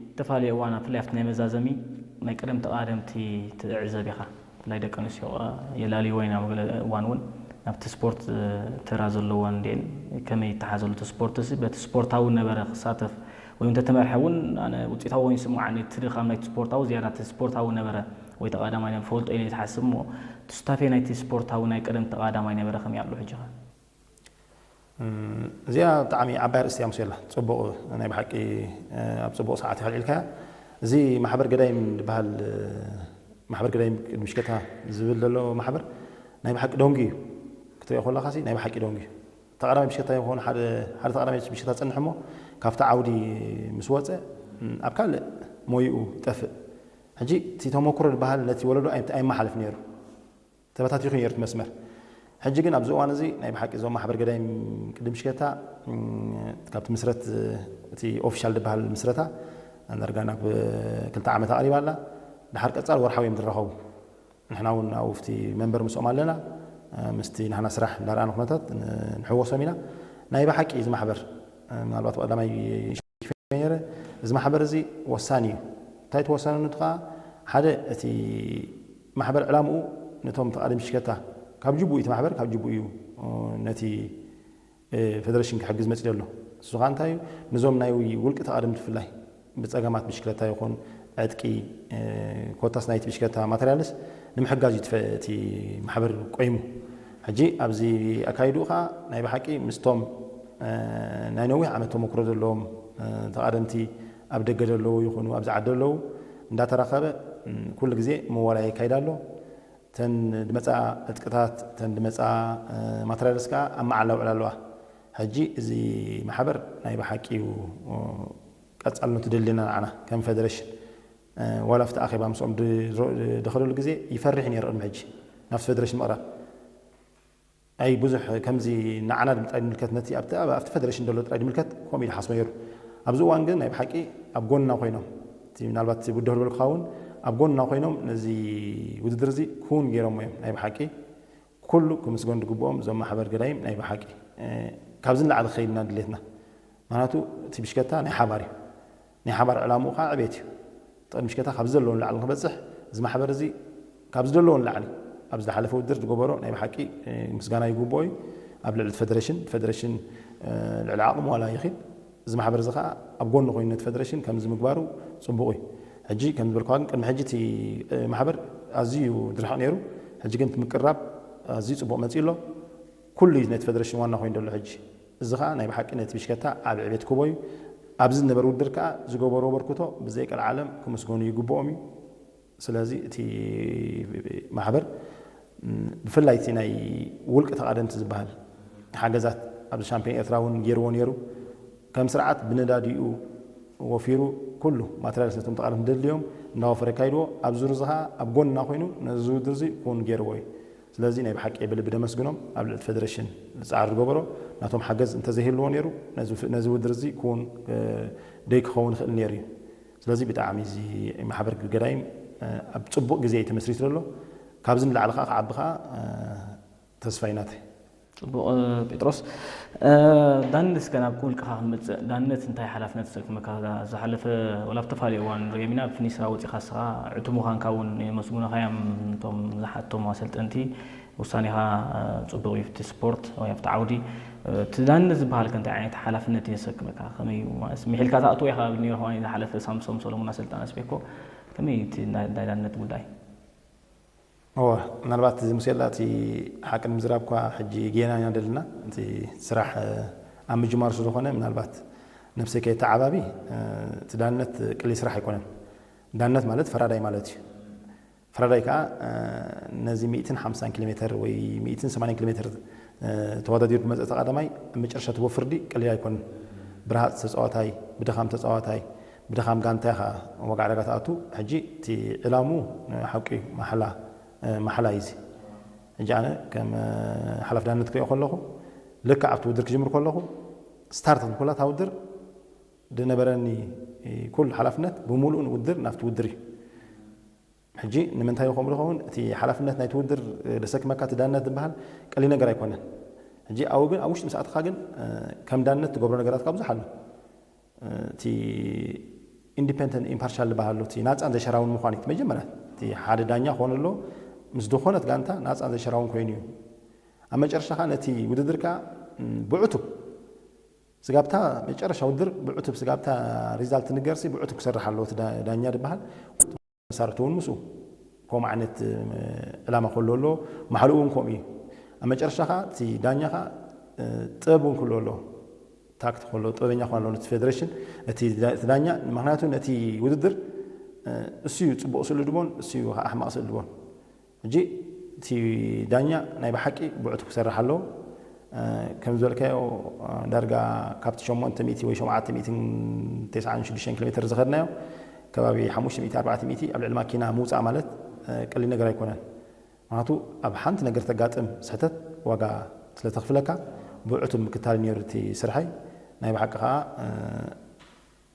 ዝተፈላለየ እዋን ብፍላይ ኣብቲ ናይ መዛዘሚ ናይ ቀደም ተቓደምቲ ትዕዘብ ኢኻ። ብፍላይ ደቂ ኣንስትዮ የላልይወን ኢና ኣብ ገለ እዋን እውን ናብቲ ስፖርት ተራ ዘለወን እንድየን ከመይ ይተሓዘሉ እቲ ስፖርት እዚ በቲ ስፖርታዊ ነበረ ክሳተፍ ወይ እውን እንተተመርሐ እውን ኣነ ውፅኢታዊ ኮይኑ ይስምዓኒ እቲ ድኻም ናይቲ ስፖርታዊ ዝያዳ እቲ ስፖርታዊ ነበረ ወይ ተቓዳማይ ነበረ ፈልጦ ኢለ እየ ዝሓስብ እሞ እቲ ሱታፌ ናይቲ ስፖርታዊ ናይ ቀደም ተቓዳማይ ነበረ ከመይ ኣሎ ሕጂ ኸ እዚኣ ብጣዕሚ ዓባይ ኣርእስቲ እያ ሙሴላ። ፅቡቕ ናይ ብሓቂ ኣብ ፅቡቕ ሰዓት ኢኻ ኣልዒልካያ። እዚ ማሕበር ገዳይም ዝበሃል ማሕበር ገዳይም ቅድሚ ሽከታ ዝብል ዘሎ ማሕበር ናይ ብሓቂ ደንጉ እዩ። ክትሪኦ ከለካ ሲ ናይ ብሓቂ ደንጉ እዩ። ተቐዳማይ ብሽከታ ይኾን ሓደ ሓደ ተቐዳማይ ብሽከታ ዝፀንሕ እሞ ካብቲ ዓውዲ ምስ ወፀ ኣብ ካልእ ሞይኡ ይጠፍእ። ሕጂ እቲ ተመክሮ ዝበሃል ነቲ ወለዶ ኣይመሓልፍ ነይሩ። ተበታቲኹ ነይሩ እቲ መስመር። ሕጂ ግን ኣብዚ እዋን እዚ ናይ ብሓቂ እዞም ማሕበር ገዳይም ቅድም ሽከታ ካብቲ ምስረት እቲ ኦፊሻል ዝበሃል ምስረታ ዳርጋ ናብ ክልተ ዓመት ኣቕሪባ ኣላ። ድሓር ቀፃል ወርሓዊ እዮም ዝራኸቡ። ንሕና እውን ኣብኡ ኣብቲ መንበር ምስኦም ኣለና። ምስቲ ናህና ስራሕ እንዳረኣና ኩነታት ንሕወሶም ኢና። ናይ ብሓቂ እዚ ማሕበር ምናልባት ቀዳማይ ነይረ። እዚ ማሕበር እዚ ወሳኒ እዩ። እንታይ ተወሳንነቱ ከዓ ሓደ እቲ ማሕበር ዕላምኡ ነቶም ተቓደምቲ ሽከታ ካብ ጅቡኡ እቲ ማሕበር ካብ ጅቡኡ እዩ ነቲ ፌደሬሽን ክሕግዝ መፂኡ ዘሎ። እሱ ከዓ እንታይ እዩ ነዞም ናይ ውልቂ ተቓደምቲ ብፍላይ ብፀገማት ብሽክለታ ይኹን ዕጥቂ ኮታስ ናይቲ ብሽክለታ ማተርያልስ ንምሕጋዝ እዩ እቲ ማሕበር ቆይሙ። ሕጂ ኣብዚ ኣካይድኡ ከዓ ናይ ብሓቂ ምስቶም ናይ ነዊሕ ዓመት ተመክሮ ዘለዎም ተቓደምቲ ኣብ ደገ ዘለዉ ይኹኑ ኣብዚ ዓዲ ዘለዉ እንዳተራኸበ ኩሉ ግዜ መዋላይ የካይድ ኣሎ። ተን ድመፃ ዕጥቅታት ተን ድመፃ ማተርያልስ ከዓ ኣብ መዓላ ውዕል ኣለዋ። ሕጂ እዚ ማሕበር ናይ ብሓቂ እዩ ቀፃልነቱ ደልየና ንዓና ከም ፌደሬሽን ዋላ ኣብቲ ኣኼባ ምስኦም ድኸደሉ ግዜ ይፈርሕ ነይሩ ቅድሚ ሕጂ ናብቲ ፌደሬሽን ምቕራብ ኣይ ብዙሕ ከምዚ ንዓና ጥራይ ድምልከት ነቲ ኣብቲ ፌደሬሽን ዘሎ ጥራይ ድምልከት ከምኡ ኢሉ ሓስቦ ነይሩ። ኣብዚ እዋን ግን ናይ ብሓቂ ኣብ ጎንና ኮይኖም እቲ ምናልባት እቲ ውድድር ዝበልኩኻ እውን ኣብ ጎንና ኮይኖም ነዚ ውድድር እዚ ክውን ገይሮሞ እዮም ናይ ብሓቂ ኩሉ ክምስገኑ ዝግብኦም እዞም ማሕበር ገዳይም ናይ ብሓቂ ካብዚ ንላዕሊ ክኸይድ ኢና ድሌትና። ምክንያቱ እቲ ብሽከታ ናይ ሓባር እዩ። ናይ ሓባር ዕላምኡ ከዓ ዕቤት እዩ። እቲ ቅድሚ ብሽከታ ካብዚ ዘለዎ ንላዕሊ ንክበፅሕ እዚ ማሕበር እዚ ካብ ዝደለዎ ንላዕሊ ኣብ ዝሓለፈ ውድድር ዝገበሮ ናይ ብሓቂ ምስጋና ይግብኦ እዩ። ኣብ ልዕሊ እቲ ፈደረሽን፣ ፈደረሽን ልዕሊ ዓቕሙ ዋላ ይኽእል፣ እዚ ማሕበር እዚ ከዓ ኣብ ጎኒ ኮይኑ ነቲ ፈደረሽን ከምዚ ምግባሩ ፅቡቕ እዩ። ሕጂ ከም ዝበልኩኻ ግን ቅድሚ ሕጂ እቲ ማሕበር ኣዝዩ ድርሕቕ ነይሩ። ሕጂ ግን እቲ ምቅርራብ ኣዝዩ ፅቡቕ መፂኡ ኣሎ። ኩሉ እዩ ነቲ ፈደረሽን ዋና ኮይኑ ዘሎ ሕጂ። እዚ ከዓ ናይ ብሓቂ ነቲ ብሽከታ ኣብ ዕቤት ክቦ እዩ። ኣብዚ ዝነበረ ውድድር ከዓ ዝገበሮ በርክቶ ብዘይ ቀልዓለም ክምስገኑ ይግብኦም እዩ። ስለዚ እቲ ማሕበር ብፍላይ እቲ ናይ ውልቂ ተቓደምቲ ዝበሃል ሓገዛት ኣብዚ ሻምፒዮን ኤርትራ እውን ገይርዎ ነይሩ። ከም ስርዓት ብነዳዲኡ ወፊሩ ኩሉ ማተርያል ነቶም ተቓደምቲ ደድልዮም እናወፈረ ካይድዎ ኣብዚ ዙር እዚ ከዓ ኣብ ጎንና ኮይኑ ነዚ ውድድር እዚ ክውን ገይርዎ እዩ። ስለዚ ናይ ብሓቂ ብልቢ ደመስግኖም ኣብ ልዕሊ ፈደረሽን ፃዕሪ ዝገበሮ ናቶም ሓገዝ እንተዘይህልዎ ነይሩ ነዚ ውድድር እዚ ክውን ደይ ክኸውን ይኽእል ነይሩ እዩ። ስለዚ ብጣዕሚ እዚ ማሕበር ገዳይም ኣብ ፅቡቕ ግዜ እዩ ተመስሪቱ ዘሎ። ካብዚ ንላዕሊ ከዓ ክዓቢ ከዓ ተስፋ ይናተይ። ፅቡቕ ጴጥሮስ፣ ዳንነት እስከ ናብ ውልቅኻ ክንመፅእ፣ ዳንነት እንታይ ሓላፍነት ዝሰክመካ? ዝሓለፈ ወላ ብተፈላለየ እዋን ንሪኦም ኢና፣ ኣብ ፊኒስራ ወፂኻ እስኻ ዕቱ ምዃንካ እውን የመስግኑኻ እዮም እቶም ዝሓቶም ኣሰልጠንቲ። ውሳኔኻ ፅቡቕ እዩ ኣብቲ ስፖርት ወይ ኣብቲ ዓውዲ። እቲ ዳንነት ዝበሃል ከ እንታይ ዓይነት ሓላፍነት እዩ ዘሰክመካ? ከመይ እዩ ማለት ሚሒልካ ትኣትዎ ኢኻ ብል ነይሩ ዝሓለፈ ሳምሶም ሰሎሞን ኣሰልጣን ኣስቤኮ። ከመይ እዩ እቲ ናይ ዳንነት ጉዳይ? እወ፣ ምናልባት እዚ ሙሴላ እቲ ሓቂ ንምዝራብ እኳ ሕጂ ጌና ኢና ደለና፣ እቲ ስራሕ ኣብ ምጅማሩ ስለዝኾነ ምናልባት ነብሰይ ከየተዓባቢ፣ እቲ ዳንነት ቀሊል ስራሕ ኣይኮነን። ዳንነት ማለት ፈራዳይ ማለት እዩ። ፈራዳይ ከዓ ነዚ ሚእትን ሓምሳን ኪሎ ሜትር ወይ ሚእትን ሰማንያን ኪሎ ሜትር ተወዳዲሩ ዝመፀ ተቐዳማይ ኣብ መጨረሻ ትቦ ፍርዲ ቀሊል ኣይኮነን። ብረሃፅ ተፃዋታይ፣ ብድኻም ተፃዋታይ፣ ብድኻም ጋንታ ኢኻ ዋጋ ዕዳጋ ትኣቱ። ሕጂ እቲ ዕላሙ ሓቂ እዩ፣ ማሕላ ማሕላ እዩ እዚ። ሕጂ ኣነ ከም ሓላፍ ዳንነት ክሪኦ ከለኹ ልክዕ ኣብቲ ውድድር ክጅምር ከለኹ ስታርት ክንኩላ እታ ውድድር ዝነበረኒ ኩሉ ሓላፍነት ብምሉእ ውድድር ናብቲ ውድድር እዩ። ሕጂ ንምንታይ ይኸውን ዝኸውን እቲ ሓላፍነት ናይቲ ውድድር ዘሰክመካ እቲ ዳንነት ዝበሃል ቀሊል ነገር ኣይኮነን። ሕጂ ኣብኡ ግን ኣብ ውሽጢ ምስ ኣተኻ ግን ከም ዳንነት ትገብሮ ነገራት ካብ ብዙሕ ኣሎ። እቲ ኢንዲፔንደንት ኢምፓርሻል ዝበሃል ኣሎ፣ እቲ ናፃን ዘይሸራውን ምዃን እዩ። መጀመርያ እቲ ሓደ ዳኛ ክኾን ኣሎ ምስ ዝኾነት ጋንታ ናፃን ዘይሸራውን ኮይኑ እዩ። ኣብ መጨረሻ ከዓ ነቲ ውድድር ከዓ ብዕቱብ ስጋብታ መጨረሻ ውድድር ብዕቱብ ስጋብታ ሪዛልት ንገርሲ ብዕቱብ ክሰርሕ ኣለዎ እቲ ዳኛ ዝበሃል። መሳርሕቲ እውን ምስኡ ከምኡ ዓይነት ዕላማ ከሎ ኣሎ፣ ማሕልኡ እውን ከምኡ እዩ። ኣብ መጨረሻ ከዓ እቲ ዳኛ ከዓ ጥበብ እውን ክሎ ኣሎ፣ ታክት ከሎ ጥበበኛ ክኾን ኣለዎ እቲ ፌደሬሽን እቲ ዳኛ። ምክንያቱ ነቲ ውድድር እሱ እዩ ፅቡቕ ስእሊ ድቦን እሱ እዩ ኣሕማቕ ስእሊ ድቦን። ሕጂ እቲ ዳኛ ናይ ብሓቂ ብዕቱ ክሰርሕ ኣለዎ። ከም ዝበልካዮ ዳርጋ ካብቲ ሸሞንተ ሚእቲ ወይ ሸውዓተ ሚእትን ተስዓን ሽዱሽተን ኪሎ ሜትር ዝኸድናዮ ከባቢ ሓሙሽተ ሚእቲ ኣርባዕተ ሚእቲ ኣብ ልዕሊ ማኪና ምውፃእ ማለት ቀሊል ነገር ኣይኮነን። ምክንያቱ ኣብ ሓንቲ ነገር ተጋጥም ስሕተት ዋጋ ስለተኽፍለካ ብዕቱ ምክታል ነይሩ እቲ ስርሐይ። ናይ ብሓቂ ከዓ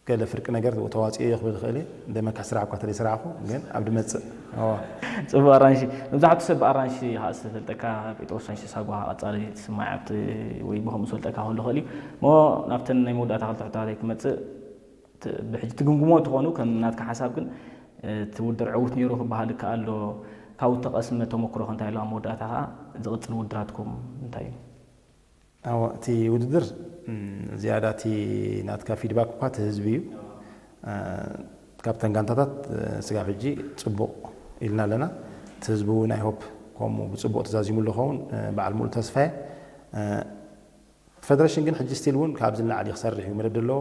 ገለ ፍርቂ ነገር ተዋፂኦ እየ ክብል ይኽእል እየ። ደመካ ስራሕ እኳ ተለይ ስራሕኩ ግን ኣብ ድመፅእ ፅቡቅ ኣራንሺ። መብዛሕቱ ሰብ ኣራንሺ ከዓ ዝተፈልጠካ ጴጥሮስ ኣራንሺ ሳጓ ቀፃሊ ትስማዕ ኣብቲ ወይ ብከምኡ ዝፈልጠካ ክህሉ ይኽእል እዩ። እሞ ናብተን ናይ መወዳእታ ክልተ ሕቶታት ክመፅእ ብሕጂ ትግምግሞ ትኾኑ ከም ናትካ ሓሳብ ግን እቲ ውድድር ዕውት ነይሩ ክበሃል ይከኣል ዶ? ካብኡ ተቐስመ ተመክሮ ከ እንታይ ኣሎ? ኣብ መወዳእታ ከዓ ዝቕፅል ውድድራትኩም እንታይ እዩ? እወ፣ እቲ ውድድር ዝያዳ እቲ ናትካ ፊድባክ እኳ እቲ ህዝቢ እዩ። ካብተን ጋንታታት ስጋብ ሕጂ ፅቡቕ ኢልና ኣለና። እቲ ህዝቢ እውን ኣይ ሆፕ ከምኡ ብፅቡቕ ተዛዚሙ ኣሎ ኸውን በዓል ሙሉእ ተስፋ እየ። ፈደረሽን ግን ሕጂ ስቲል እውን ካብዚ ንላዕሊ ክሰርሕ እዩ መደብ ዘለዎ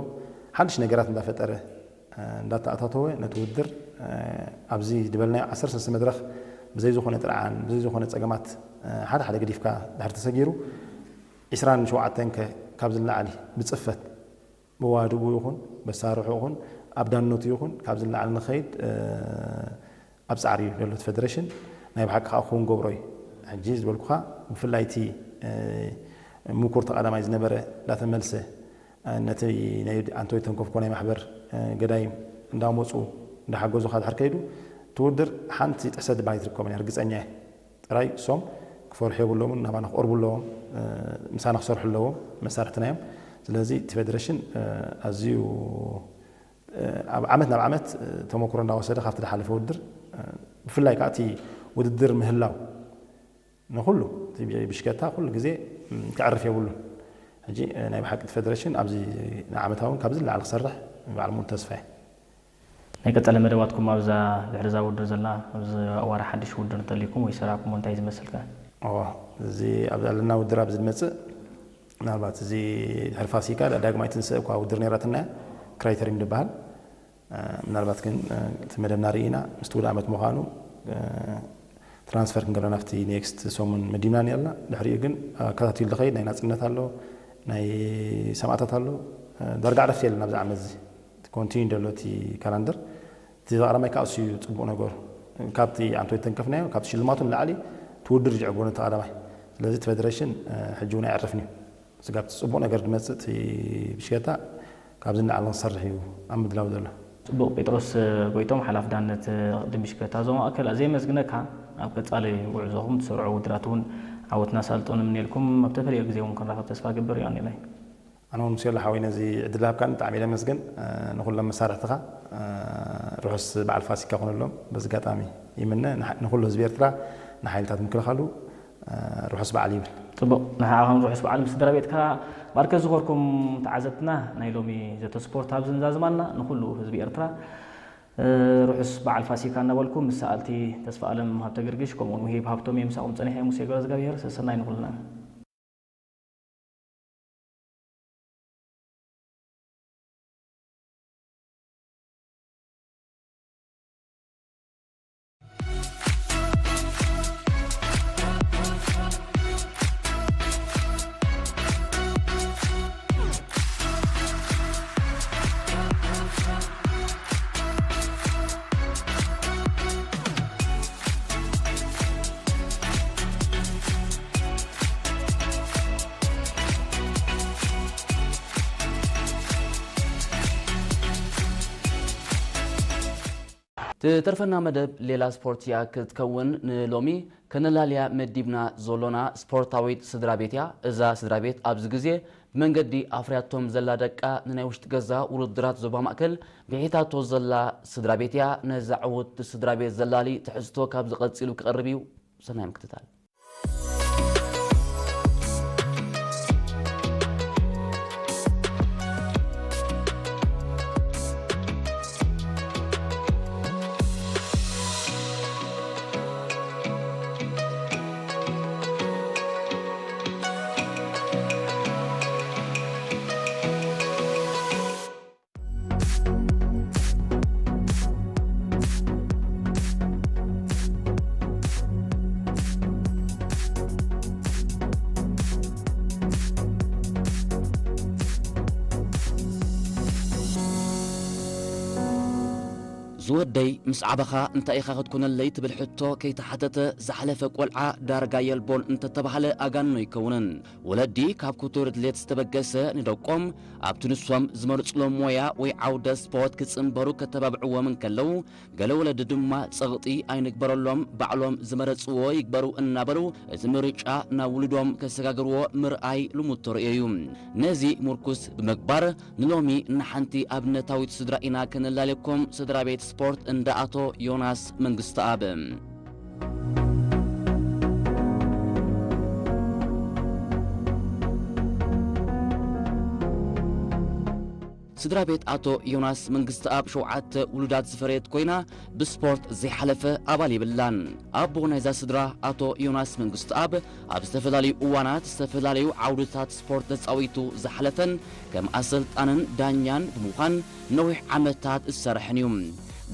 ሓድሽ ነገራት እንዳፈጠረ እንዳተኣታተወ ነቲ ውድድር ኣብዚ ዝበልናዮ ዓሰርተ ሰለስተ መድረኽ ብዘይ ዝኾነ ጥርዓን ብዘይ ዝኾነ ፀገማት ሓደ ሓደ ገዲፍካ ድሕር ተሰጊሩ ዒስራን ሸውዓተን ከ ካብዚ ንላዕሊ ብፅፈት ብዋድቡ ይኹን በሳርሑ ይኹን ኣብ ዳንነቱ ይኹን ካብዚ ንላዕሊ ንኸይድ ኣብ ፃዕሪ እዩ ዘሎ እቲ ፈደረሽን። ናይ ብሓቂ ከዓ ክውን ገብሮ እዩ። ሕጂ ዝበልኩኻ ብፍላይ እቲ ምኩር ተቐዳማይ ዝነበረ እንዳተመልሰ ነቲ ናይ ኣንቶይ ተንኮፍኮ ናይ ማሕበር ገዳይም እንዳመፁ እንዳሓገዙኻ ድሕር ከይዱ እቲ ውድድር ሓንቲ ጥሕሰት ዝበሃል ኣይትርከቦን እያ ርግፀኛ እየ። ጥራይ እሶም ክፈርሑ የብሎምን ናባና ክቀርቡ ኣለዎም። ምሳና ክሰርሑ ኣለዎም መሳርሕትና እዮም። ስለዚ እቲ ፌደሬሽን ኣዝዩ ኣብ ዓመት ናብ ዓመት ተመክሮ እንዳወሰደ ካብቲ ዝሓለፈ ውድድር ብፍላይ ከዓ እቲ ውድድር ምህላው ንኹሉ እቲ ብሽከታ ኩሉ ግዜ ክዕርፍ የብሉን። ሕጂ ናይ ብሓቂ እቲ ፌደሬሽን ኣብዚ ንዓመታውን ካብዚ ንላዕሊ ክሰርሕ ባዕሉ ሙሉ ተስፋ እየ። ናይ ቀጸለ መደባትኩም ኣብዛ ድሕሪ እዛ ውድድር ዘላ ኣብዚ ኣዋራ ሓድሽ ውድድር እንተልይኩም ወይ ሰራኩም እንታይ ዝመስል ከ? እዋ እዚ ኣብ ዘለና ውድድር ኣብዚ ዝመጽእ ምናልባት እዚ ድሕሪ ፋሲካ ዳግማይ ትንስእ እኳ ውድድር ነይራትና እያ። ክራይተሪም ዝበሃል ምናልባት ግን እቲ መደብና ርኢና ምስቲ ውድ ዓመት ምዃኑ ትራንስፈር ክንገብራ ናብቲ ኔክስት ሰሙን መዲብና ነርና። ድሕሪኡ ግን ኣከታቲሉ ዝኸይድ ናይ ናፅነት ኣሎ፣ ናይ ሰማእታት ኣሎ። ዳርጋ ዕረፍቲ የለን ኣብዚ ዓመት እዚ ኮንቲኒ ዘሎ እቲ ካላንደር። እቲ ቀዳማይ ከዓ እሱ እዩ ፅቡቕ ነገሩ። ካብቲ ኣንቶ የተንከፍናዮ ካብቲ ሽልማቱ ንላዕሊ እቲ ውድድር እዩ ዝዕግበና እቲ ቀዳማይ። ስለዚ እቲ ፌደሬሽን ሕጂ እውን ኣይዕርፍን እዩ። ስጋብ እቲ ፅቡቕ ነገር ዝመፅእ እቲ ብሽከታ ካብዚ ንላዕሊ ክንሰርሕ እዩ ኣብ ምድላው ዘሎ። ፅቡቕ። ጴጥሮስ ጎይቶም ሓላፍ ዳነት ቅድም ብሽከታ ዞባ ማእከል ኣዝየ የመስግነካ። ኣብ ቀፃሊ ጉዕዞኹም ትሰርዑ ውድድራት እውን ዓወት እናሳልጦ ንምንየልኩም። ኣብ ተፈለየ ግዜ እውን ክንራኸብ ተስፋ እገብር። ዮኒ ኢላይ። ኣነ እውን ሙሴሎ ሓወይ ነዚ ዕድል ሃብካኒ ብጣዕሚ እየ ለመስግን። ንኹሎም መሳርሕትኻ ርሑስ በዓል ፋሲካ ኩነሎም በዚ ኣጋጣሚ ይምነ። ንኩሉ ህዝቢ ኤርትራ ንሓይልታት ምክልኻሉ ርሑስ በዓል ይብል። ጽቡቕ፣ ንዓኻን ርሑስ በዓል ምስ ስድራ ቤትካ። ማርከስ ዝኾርኩም ተዓዘብትና፣ ናይ ሎሚ ዘተ ስፖርት ኣብዚ ንዛዝም ኣልና። ንኹሉ ህዝቢ ኤርትራ ርሑስ በዓል ፋሲካ እናበልኩ፣ ምስ ሰኣልቲ ተስፋኣለም ሃብተገርግሽ ከምኡውን ውሂብ ሃብቶም እየ ምሳኹም ጸኒሐ። ሙሴ ገብረዝጋብሄር፣ ሰሰናይ ንኹልና። ትተርፈና መደብ ሌላ ስፖርት እያ ክትከውን። ንሎሚ ከነላልያ መዲብና ዘሎና ስፖርታዊት ስድራ ቤት እያ። እዛ ስድራ ቤት ኣብዚ ግዜ ብመንገዲ ኣፍርያቶም ዘላ ደቃ ንናይ ውሽጢ ገዛ ውድድራት ዞባ ማእከል ብሒታቶ ዘላ ስድራ ቤት እያ። ነዛ ዕውት ስድራ ቤት ዘላሊ ትሕዝቶ ካብዚ ቀጺሉ ክቐርብ እዩ። ሰናይ ምክትታል። ዝወደይ ምስ ዓበኻ እንታይ ኢኻ ክትኮነለይ ትብል ሕቶ ከይተሓተተ ዝሓለፈ ቆልዓ ዳርጋ የልቦን እንተተባህለ ኣጋንኖ ኣይከውንን። ወለዲ ካብ ክቱር ድሌት ዝተበገሰ ንደቆም ኣብቲ ንሶም ዝመርጽሎም ሞያ ወይ ዓውደ ስፖርት ክጽንበሩ ከተባብዕዎም እንከለዉ፣ ገለ ወለዲ ድማ ጸቕጢ ኣይንግበረሎም፣ ባዕሎም ዝመረጽዎ ይግበሩ እናበሉ እቲ ምርጫ ናብ ውሉዶም ከሰጋግርዎ ምርኣይ ልሙድ ተርእዮ እዩ። ነዚ ምርኩስ ብምግባር ንሎሚ ንሓንቲ ኣብነታዊት ስድራ ኢና ከነላልየኩም፣ ስድራ ቤት ስፖርት እንዳ ኣቶ ዮናስ መንግስተኣብ። ስድራ ቤት ኣቶ ዮናስ መንግስተኣብ ሸውዓተ ውሉዳት ዝፈረየት ኮይና፣ ብስፖርት ዘይሓለፈ ኣባል የብላን። ኣቦ ናይዛ ስድራ ኣቶ ዮናስ መንግስተኣብ ኣብ ዝተፈላለዩ እዋናት ዝተፈላለዩ ዓውድታት ስፖርት ተጻዊቱ ዝሓለፈን ከም ኣሰልጣንን ዳኛን ብምዃን ነዊሕ ዓመታት ዝሰርሐን እዩ።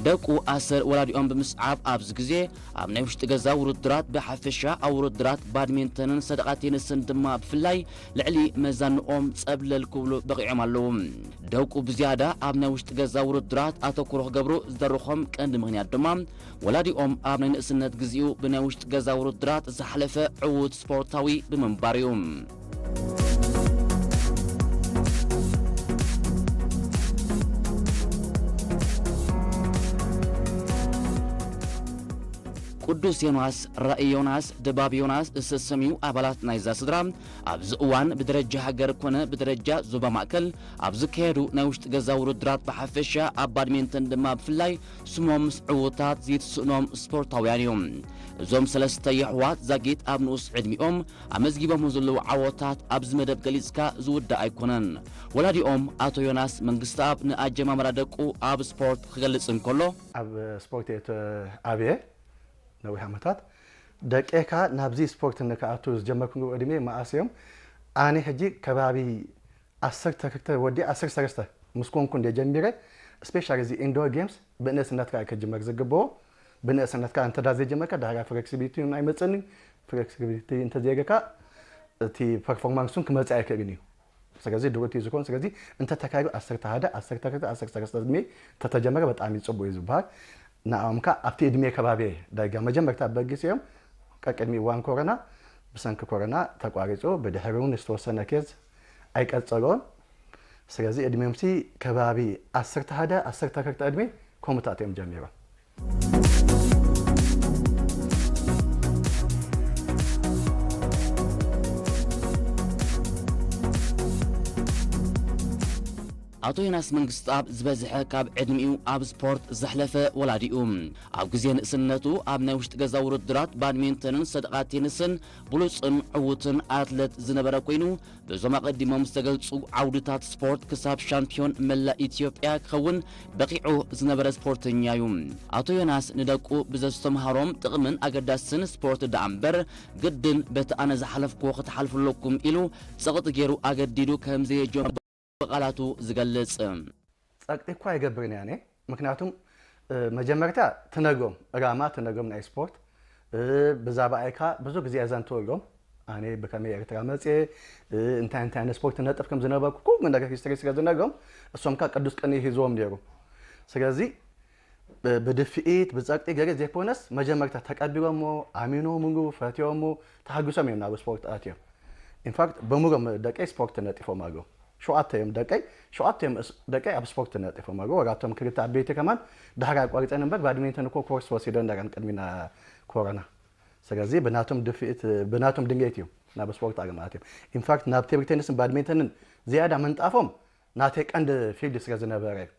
ደቁ ኣሰር ወላዲኦም ብምስዓብ ኣብዚ ግዜ ኣብ ናይ ውሽጢ ገዛ ውድድራት ብሓፈሻ ኣብ ውድድራት ባድሚንተንን ሰደቓ ቴኒስን ድማ ብፍላይ ልዕሊ መዛንኦም ጸብለል ክብሉ በቒዖም ኣለዉ። ደቁ ብዝያዳ ኣብ ናይ ውሽጢ ገዛ ውድድራት ኣተኩሮ ክገብሩ ዝደረኾም ቀንዲ ምኽንያት ድማ ወላዲኦም ኣብ ናይ ንእስነት ግዜኡ ብናይ ውሽጢ ገዛ ውድድራት ዝሓለፈ ዕዉት ስፖርታዊ ብምንባር እዩ። ቅዱስ ዮናስ፣ ራእይ ዮናስ፣ ድባብ ዮናስ ዝሰሰምዩ ኣባላት ናይዛ ስድራ፣ ኣብዚ እዋን ብደረጃ ሃገር ኮነ ብደረጃ ዞባ ማእከል ኣብ ዝካየዱ ናይ ውሽጢ ገዛ ውድድራት ብሓፈሻ ኣብ ባድሜንተን ድማ ብፍላይ ስሞም ምስ ዕዉታት ዘይትስእኖም ስፖርታውያን እዮም። እዞም ሰለስተ የሕዋት ዛጊት ኣብ ንኡስ ዕድሚኦም ኣመዝጊቦም ዘለዉ ዓወታት ኣብዚ መደብ ገሊጽካ ዝውዳእ ኣይኮነን። ወላዲኦም ኣቶ ዮናስ መንግስተኣብ ንኣጀማምራ ደቁ ኣብ ስፖርት ክገልጽ እንከሎ፣ ኣብ ስፖርት እየ ተኣብየ ነዊሕ ዓመታት። ደቄ ከኣ ናብዚ ስፖርት ንክኣቱ ዝጀመርኩ ዕድሜ መኣስ እዮም? ኣነ ሕጂ ከባቢ ዓሰርተ ክልተ ወዲ ዓሰርተ ሰለስተ ምስ ኮንኩ እንደ ጀሚረ፣ ስፔሻሊ እዚ ኢንዶር ጌምስ ብንእስነትካ እዩ ክጅመር ዝግብኦ። ብንእስነትካ እንተ ዳ ዘይጀመርካ ዳሕራ ፍሌክሲቢሊቲ እውን ኣይመጽእን እዩ። ፍሌክሲቢሊቲ እንተ ዘይገካ እቲ ፐርፎርማንሱን ክመጽእ ኣይክእልን እዩ። ስለዚ ድሮ እቲ ዝኮን ስለዚ እንተ ተካይዱ ዓሰርተ ሓደ ዓሰርተ ክልተ ዓሰርተ ሰለስተ ዕድሜ ተተጀመረ በጣም ይጽቡቅ እዩ ዝበሃል። ንኣኦም ከኣ ኣብቲ ዕድሜ ከባቢ ዳርጋ መጀመርታ በጊስ እዮም። ቀቅድሚ እዋን ኮሮና ብሰንኪ ኮሮና ተቋሪጹ ብድሕሪ እውን ዝተወሰነ ኬዝ ኣይቀጸሎን። ስለዚ ዕድሜኦምሲ ከባቢ ዓሰርተ ሓደ ዓሰርተ ክልተ ዕድሜ ከምኡታት እዮም ጀሚሮም። ኣቶ ዮናስ መንግስተኣብ ዝበዝሐ ካብ ዕድሚኡ ኣብ ስፖርት ዘሕለፈ ወላዲኡ። ኣብ ግዜ ንእስነቱ ኣብ ናይ ውሽጢ ገዛ ውድድራት ባድሜንተንን ሰደቓ ቴንስን ብሉጽን ዕዉትን ኣትለት ዝነበረ ኮይኑ፣ በዞም ኣቐዲሞም ዝተገልጹ ዓውድታት ስፖርት ክሳብ ሻምፒዮን መላእ ኢትዮጵያ ክኸውን በቒዑ ዝነበረ ስፖርተኛ እዩ። ኣቶ ዮናስ ንደቁ ብዘስተምሃሮም ጥቕምን ኣገዳስን ስፖርት ደኣ እምበር፣ ግድን በቲ ኣነ ዝሓለፍክዎ ክትሓልፉ ኣለኩም ኢሉ ጸቕጢ ገይሩ ኣገዲዱ ከም ዘየጀመ ብቓላቱ ዝገልጽ። ጸቕጢ እኳ ኣይገብርን እየ ኣነ። ምክንያቱም፣ እ፣ መጀመርታ ትነግሮም፣ ራማ ትነግሮም ናይ ስፖርት፣ እ፣ ብዛዕባኣይ ከኣ ብዙ ግዜ የዘንትወሎም። ኣነ ብከመይ ኤርትራ መጽየ፣ እ፣ እንታይ እንታይ ዓይነት ስፖርት ነጥፍ ከም ዝነበርኩ ኩሉ ነገር ሂስትሪ ስለ ዝነግሮም፣ እሶም ከኣ ቅዱስ ቅኒ ሂዝዎም ነይሩ። ስለዚ፣ ብ-፣ ብድፍኢት፣ ብጸቕጢ ገለ ዘይኮነስ፣ መጀመርታ ተቀቢሎሞ፣ ኣሚኖምሉ፣ ፈትዮሞ፣ ተሃጊሶም እዮም ናብ ስፖርት ኣትዮም። ኢንፋክት፣ ብምሎም ደቀይ ስፖርት ነጢፎም ኣለዉ። ሸውዓተ እዮም ደቀይ፣ ሸውዓተ እዮም እስ-፣ ደቀይ ኣብ ስፖርት ነጢፎም ኣለዉ። ወራቶም ክልተ ዓበይቲ ከማን ድሕሪ ኣቋሪጸን እምበር፣ ባድሚንተን እኮ ኮርስ ወሲደን ነረን ቅድሚ ና-፣ ኮሮና። ስለዚ፣ ብናቶም ድፍኢት፣ ብናቶም ድሌት እዮም ናብ ስፖርት ዓለም ኣትዮም። ኢንፋክት፣ ናብ ቴብል ቴኒስን ባድሚንተንን ዝያዳ ምንጣፎም ናተይ ቀንዲ ፊልድ ስለ ዝነበረ እዩ።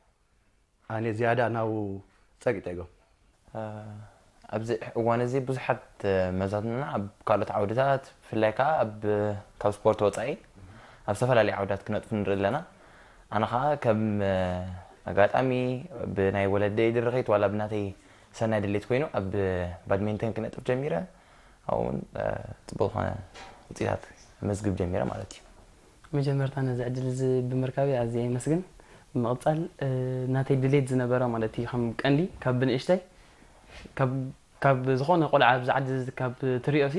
ኣነ ዝያዳ ናብኡ ጸቂጠ ኢሎም። እ፣ ኣብዚ እዋን እዚ ብዙሓት፣ እ፣ መዛትና ኣብ ካልኦት ዓውድታት፣ ብፍላይ ከኣ ኣብ፣ ካብ ስፖርት ወጻኢ ኣብ ዝተፈላለዩ ዓውድታት ክነጥፉ ንርኢ ኣለና። ኣነ ከኣ ከም፣ እ፣ ኣጋጣሚ ብናይ ወለደይ ድርኺት ዋላ ብናተይ ሰናይ ድሌት ኮይኑ ኣብ ባድሚንተን ክነጥፍ ጀሚረ። ኣብኡ እውን፣ እ፣ ጽቡቕ ዝኾነ ውጽኢታት መዝግብ ጀሚረ ማለት እዩ። መጀመርታ ነዚ ዕድል እዚ ብምርካበይ ኣዝየ የመስግን። ብምቕጻል፣ እ፣ ናተይ ድሌት ዝነበረ ማለት እዩ፣ ከም ቀንዲ ካብ ብንእሽተይ፣ ካብ፣ ካብ ዝኾነ ቆልዓ ኣብዚ ዓዲ እዚ ካብ ትሪኦሲ፣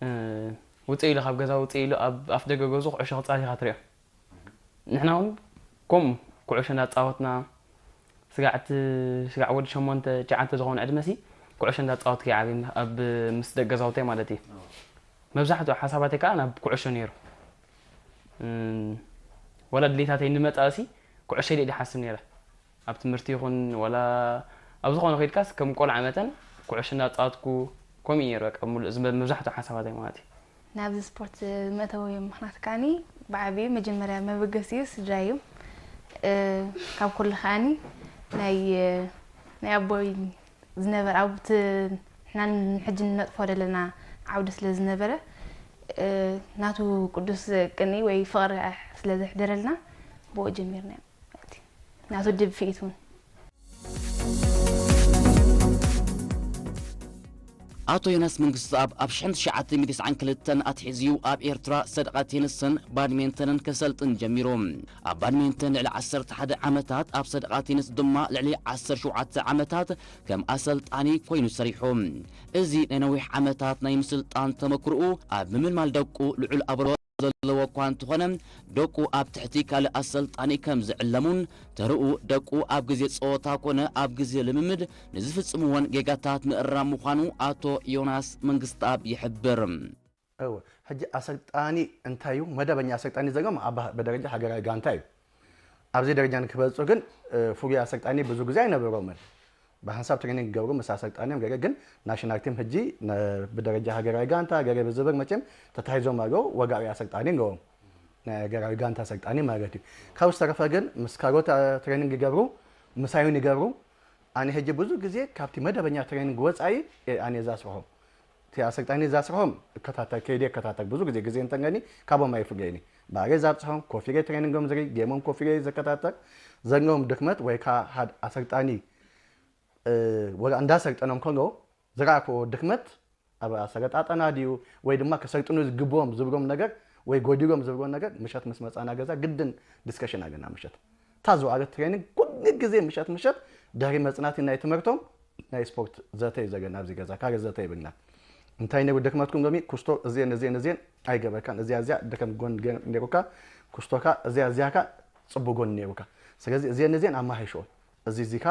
እ፣ ውፅእ ኢሉ፣ ካብ ገዛ ውፅእ ኢሉ ኣብ ኣፍ ደገ ገዝኡ ኩዕሾ ክፃወት ኢኻ ትሪኦ። ንሕና እውን ከምኡ ኩዕሾ እንዳተፃወትና፣ ስጋዕ እቲ፣ ስጋዕ ወዲ ሸሞንተ፣ ትሽዓተ ዝኾነ ዕድመሲ ኩዕሾ እንዳተፃወትኩ እየ ዓብየ፣ ኣብ ምስ ደቂ ገዛውተይ ማለት እዩ። መብዛሕትኡ ሓሳባተይ ከዓ ናብ ኩዕሾ ነይሩ። እም፣ ወላ ድሌታተይ እንመፃእሲ ኩዕሾ ኢለ ድሓስብ ነይረ። ኣብ ትምህርቲ ይኹን ወላ ኣብ ዝኾነ ከይድካስ ከም ቆልዓ መጠን ኩዕሾ እንዳተፃወትኩ ከምኡ እዩ ነይሩ። በቃ ሙሉእ ዝመ-፣ መብዛሕትኡ ሓሳባተይ ማለት እዩ። ናብዚ ስፖርት መእተዊ ምኽንያት ከኣኒ ብዓብዩ መጀመርያ መበገሲኡ ስድራይ እዮም። እ፣ ካብ ኩሉ ከኣኒ ናይ፣ ናይ ኣቦይ ዝነበረ ኣብቲ ንሕና ሕጂ ንነጥፎ ዘለና ዓውዲ ስለ ዝነበረ፣ እ፣ ናቱ ቅዱስ ቅኒ ወይ ፍቕሪ ስለ ዘሕደረልና ብኡ ጀሚርና ማለት እዩ። ናቱ ድፍኢት እውን። ኣቶ ዮናስ መንግስተኣብ ኣብ ሽሕን ትሽዓተ ሚእትን ተስዓን ክልተን ኣትሒዙ ኣብ ኤርትራ ሰደቓ ቴንስን ባድሜንተንን ከሰልጥን ጀሚሩ። ኣብ ባድሜንተን ልዕሊ ዓሰርተ ሓደ ዓመታት፣ ኣብ ሰደቓ ቴንስ ድማ ልዕሊ ዓሰርተ ሸውዓተ ዓመታት ከም ኣሰልጣኒ ኮይኑ ሰሪሑ። እዚ ናይ ነዊሕ ዓመታት ናይ ምስልጣን ተመክሮኡ ኣብ ምምልማል ደቁ ልዑል ኣበርክቶ ዘለዎ እኳ እንተኾነ፣ ደቁ ኣብ ትሕቲ ካልእ ኣሰልጣኒ ከም ዝዕለሙን ተርኡ ደቁ ኣብ ግዜ ጸወታ ኮነ ኣብ ግዜ ልምምድ ንዝፍጽምዎን ጌጋታት ምእራም ምዃኑ ኣቶ ዮናስ መንግስተኣብ ይሕብር። እወ፣ ሕጂ ኣሰልጣኒ እንታይ እዩ? መደበኛ ኣሰልጣኒ ዘለዎም ኣብ ብደረጃ ሃገራዊ ጋንታ እዩ። ኣብዚ ደረጃ ንክበጽሑ ግን፣ እ፣ ፍሉይ ኣሰልጣኒ ብዙ ግዜ ኣይነበሮምን። ብሓንሳብ ትሬኒንግ ይገብሩ ምስ ኣሰልጣኒኦም ገለ ግን ናሽናል ቲም ሕጂ ነ- ብደረጃ ሃገራዊ ጋንታ ገለ ብዝብል መቸም ተታሂዞም ኣለዉ። ወጋሪ ኣሰልጣኒ ኣለዎም፣ ናይ ሃገራዊ ጋንታ ኣሰልጣኒ ማለት እዩ። ካብ ዝተረፈ ግን ምስ ካሮት ትሬኒንግ ይገብሩ፣ ምሳዩን ይገብሩ። ኣነ ሕጂ ብዙ ግዜ ካብቲ መደበኛ ትሬኒንግ ወፃኢ እየ ኣነ ዛስርሖም። እቲ ኣሰልጣኒ ዛስርሖም እከታተል፣ ከይደ እከታተል። ብዙ ግዜ ግዜ እንተለኒ ካብኦም ኣይፍለይኒ። ባዕለይ ዛብፅሖም፣ ኮፍ ኢለ ትሬኒንጎም ዝርኢ፣ ጌሞም ኮፍ ኢለ ዝከታተል። ዘለዎም ድክመት ወይ ከዓ ሓደ ኣሰልጣኒ ወላ እንዳሰልጠኖም ከሎ ዝረኣክዎ ድክመት ኣብ ኣሰለጣጠና ድዩ ወይ ድማ ከሰልጥኑ ዝግብዎም ዝብሎም ነገር ወይ ጎዲሎም ዝብሎም ነገር ምሸት ምስ መፃና ገዛ ግድን ዲስከሽን ኣለና። ምሸት እታ ዝወዓለት ትሬኒንግ ኩሉ ግዜ ምሸት ምሸት ድሕሪ መፅናቲ ናይ ትምህርቶም ናይ ስፖርት ዘተ እዩ ዘለና ኣብዚ ገዛ፣ ካልእ ዘተ የብልና። እንታይ ነይሩ ድክመትኩም ሎሚ? ኩስቶ እዚአን እዚአን እዚአን ኣይገበርካን፣ እዚያ እዚያ ድከም ጎን ገ- ነይሩካ፣ ኩስቶካ እዚያ እዚያካ ፅቡቅ ጎን ነይሩካ። ስለዚ እዚአን እዚአን ኣማሃይሽኦ፣ እዚ እዚካ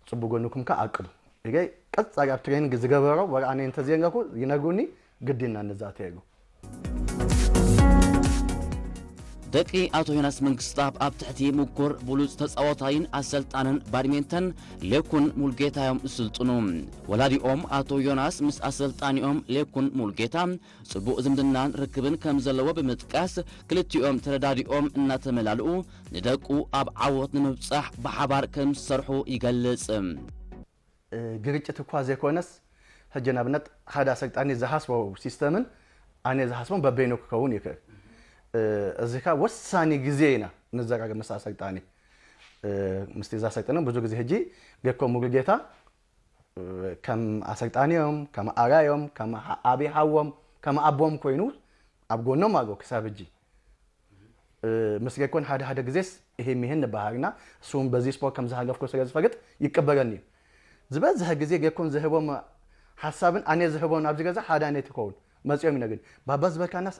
ፅቡቅ ጎንኩም ከ ኣቅቡ። እገይ ቀፃሊ ኣብ ትሬኒንግ ዝገበሮ ወላ ኣነ እንተዘየንገርኩ ይነግሩኒ፣ ግድና ንዛተየሉ። ደቂ ኣቶ ዮናስ መንግስተኣብ ኣብ ትሕቲ ምኩር ብሉጽ ተጻዋታይን ኣሰልጣንን ባድሜንተን ሌኩን ሙልጌታ እዮም ዝስልጥኑ። ወላዲኦም ኣቶ ዮናስ ምስ ኣሰልጣኒኦም ሌኩን ሙልጌታ ጽቡቕ ዝምድናን ርክብን ከም ዘለዎ ብምጥቃስ ክልቲኦም ተረዳዲኦም እናተመላልኡ ንደቁ ኣብ ዓወት ንምብጻሕ ብሓባር ከም ዝሰርሑ ይገልጽ። ግርጭት እኳ ዘይኮነስ ሕጂ ንኣብነት ሓደ ኣሰልጣኒ ዝሓስቦ ሲስተምን ኣነ ዝሓስቦን በበይኑ ክከውን ይክእል። እዚ ከ ወሳኒ ግዜ ኢና ንዘራረብ ምስ ኣሰልጣኒ ምስቲ ዛሰልጠኖም ብዙ ግዜ ሕጂ ገኮ ሙሉጌታ ከም ኣሰልጣኒዮም ከም ኣራዮም ከም ኣቢ ሓዎም ከም ኣቦም ኮይኑ ኣብ ጎኖም ኣሎ ክሳብ ሕጂ። ምስ ገኮን ሓደ ሓደ ግዜስ ይሄ ሚሄን ንበሃልና እሱም በዚ ስፖርት ከም ዝሃለፍኩ ስለ ዝፈልጥ ይቀበለኒ እዩ። ዝበዝሐ ግዜ ገኮን ዝህቦም ሓሳብን ኣነ ዝህቦን ኣብዚ ገዛ ሓደ ኣይነት ይኸውን። መጺኦም ይነግን ባባ ዝበልካናስ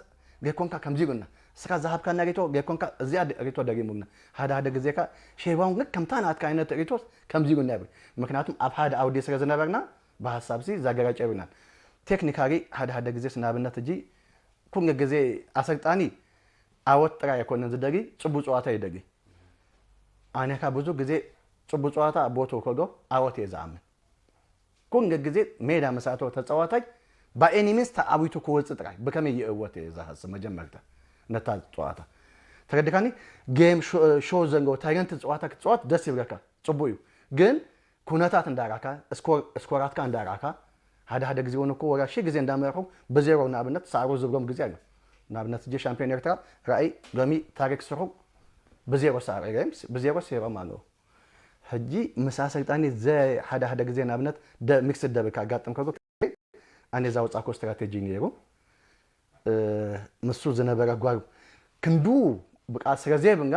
ገኮንካ ከምዚ ኢሉና እስኻ ዝሃብካና ሪቶ ገኮንካ እዚኣ ሪቶ ደጊሙልና ሓደ ሓደ ግዜካ ሼባውን ግን ከምታ ናትካ ዓይነት ሪቶስ ከምዚ ኢሉና ይብል። ምክንያቱም ኣብ ሓደ ኣውዲ ስለ ዝነበርና ብሓሳብሲ ዛገራጨ ይብልናን ቴክኒካሊ ሓደ ሓደ ግዜስ ንኣብነት እጂ ኩሉ ግዜ ኣሰልጣኒ ዓወት ጥራይ ኣይኮነን ዝደሊ፣ ጽቡቅ ጸዋታ ይደሊ። ኣነ ከኣ ብዙ ግዜ ጽቡቅ ጸዋታ ኣብ ቦትኡ ከሎ ዓወት እየ ዝኣምን። ኩሉ ግዜ ሜዳ ምስ ኣተወ ተጻዋታይ by any means ተዓዊቱ ክወጽእ ጥራይ ብከመይ ይእወት እየ ዝሓስብ መጀመርታ ነታ ጸዋታ። ተረዲካኒ? ጌም ሾ ዘለዎ ታይለንት ጸዋታ ክትጸወት ደስ ይብለካ ጽቡቅ እዩ። ግን ኩነታት እንዳራካ ስኮራትካ እንዳራካ ሓደ ሓደ ግዜ እውን እኮ ወላ ሺህ ግዜ እንዳመርሑ ብዜሮ ንኣብነት ሳዕሩ ዝብሎም ግዜ ኣሎ። ንኣብነት እጂ ሻምፒዮን ኤርትራ ራእይ ሎሚ ታሪክ ስርሑ ብዜሮ ሳዕሩ ኢሎም ብዜሮ ሲሮም ኣለዉ። ሕጂ ምስ ኣሰልጣኒ ዘ ሓደ ሓደ ግዜ ንኣብነት ደ ሚክስድ ደብል ካጋጥም ከሎ ኣነ ዛውፃእኮ ስትራቴጂ ነይሩ። ምስ ዝነበረ ጓል ክንዱ ብቃ ስለ ዘይብልና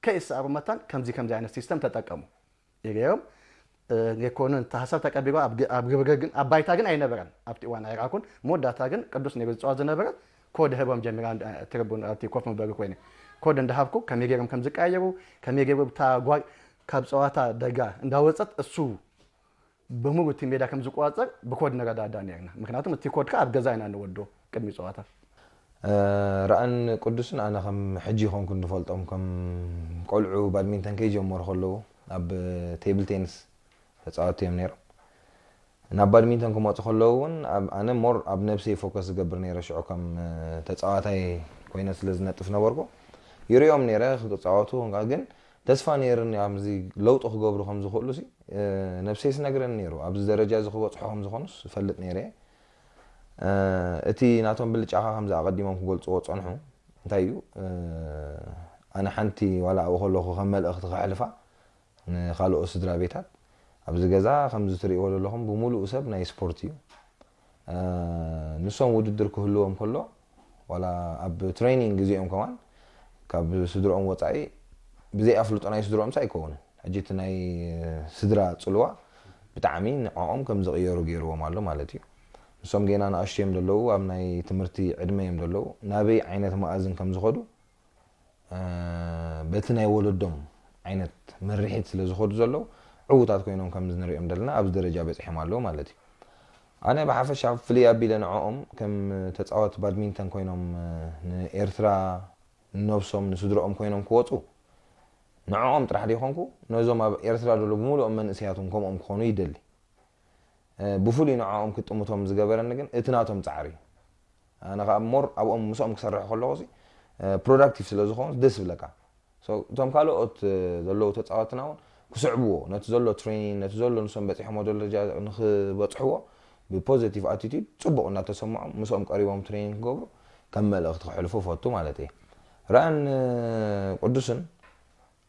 ከይሰኣሩ መታን ከምዚ ከምዚ ዓይነት ሲስተም ተጠቀሙ ኢለዮም። የኮኑ ተሃሳብ ተቀቢሉ ኣብ ግብሪ ግን ኣብ ባይታ ግን ኣይነበረን ኣብቲ እዋን ኣይረኣኩን። መወዳእታ ግን ቅዱስ ነይሩ ዝፀዋት ዝነበረ ኮድ ህቦም ጀሚራ ትርቡን ኣብቲ ኮፍ መበሊ ኮይነ ኮድ እንዳሃብኩ ከመይ ገይሮም ከም ዝቀያየሩ ከመይ ገይሩ ብታ ጓል ካብ ፀዋታ ደጋ እንዳወፀት እሱ ብምሉእ እቲ ሜዳ ከም ዝቆጻጸር ብኮድ ንረዳዳእ ነርና። ምክንያቱም እቲ ኮድ ከኣ ኣብ ገዛ ኢና ንወዶ ቅድሚ ጸዋታ። ረኣን ቅዱስን ኣነ ከም ሕጂ ይኾንኩ ንፈልጦም ከም ቆልዑ ባድሚንተን ከይጀመሩ ከለዉ ኣብ ቴብል ቴኒስ ተጻወትቲ እዮም ነይሮም። ናብ ባድሚንተን ክመፁ ከለዉ እውን ኣነ ሞር ኣብ ነብሰይ ፎከስ ዝገብር ነይረ ሽዑ ከም ተጻዋታይ ኮይነ ስለ ዝነጥፍ ነበርኩ ይሪኦም ነይረ ክጻወቱ ግን ተስፋ ነይርኒ ኣብዚ ለውጢ ክገብሩ ከም ዝኽእሉ ሲ ነብሰይ ስነግረኒ ነይሩ ኣብዚ ደረጃ እዚ ክበፅሑ ከም ዝኾኑስ እፈልጥ ነይረ እቲ ናቶም ብልጫኻ ከምዚ ኣቐዲሞም ክገልፅዎ ፀንሑ እንታይ እዩ ኣነ ሓንቲ ዋላ ኣብኡ ከለኹ ከም መልእኽቲ ከሕልፋ ንኻልኦት ስድራ ቤታት ኣብዚ ገዛ ከምዚ ትርእይዎ ዘለኹም ብምሉኡ ሰብ ናይ ስፖርት እዩ ንሶም ውድድር ክህልዎም ከሎ ዋላ ኣብ ትሬኒንግ ግዜኦም ከማን ካብ ስድርኦም ወፃኢ ብዘይ ኣፍልጦ ናይ ስድርኦምስ ኣይከውንን ሕጂ እቲ ናይ ስድራ ፅልዋ ብጣዕሚ ንዕኦም ከም ዝቕየሩ ገይርዎም ኣሎ ማለት እዩ ንሶም ጌና ንኣሽቱ እዮም ዘለዉ ኣብ ናይ ትምህርቲ ዕድመ እዮም ዘለዉ ናበይ ዓይነት መኣዝን ከም ዝኸዱ በቲ ናይ ወለዶም ዓይነት ምርሒት ስለ ዝኸዱ ዘለዉ ዕዉታት ኮይኖም ከም ንሪኦም ዘለና ኣብዚ ደረጃ በፂሖም ኣለዉ ማለት እዩ ኣነ ብሓፈሻ ፍልይ ኣቢለ ንዕኦም ከም ተፃወት ባድሚንተን ኮይኖም ንኤርትራ ንነብሶም ንስድርኦም ኮይኖም ክወፁ ንዕኦም ጥራሕ ዘይኮንኩ ነዞም ኣብ ኤርትራ ዘለዉ ብምሉኦም መንእሰያት እውን ከምኦም ክኾኑ ይደሊ። ብፍሉይ ንዕኦም ክጥምቶም ዝገበረኒ ግን እቲ ናቶም ጻዕሪ እዩ። ኣነ ከኣ ሞር ኣብኦም ምስኦም ክሰርሕ ከለኹ ሲ ፕሮዳክቲቭ ስለ ዝኾኑ ደስ ይብለካ። እቶም ካልኦት ዘለዉ ተፃወትና እውን ክስዕብዎ፣ ነቲ ዘሎ ትሬኒን፣ ነቲ ዘሎ ንሶም በፂሖሞ ደረጃ ንክበፅሕዎ ብፖዘቲቭ ኣቲቱድ ፅቡቕ እናተሰምዖም ምስኦም ቀሪቦም ትሬኒን ክገብሩ ከም መልእኽቲ ክሕልፉ ፈቱ ማለት እየ። ራእን ቅዱስን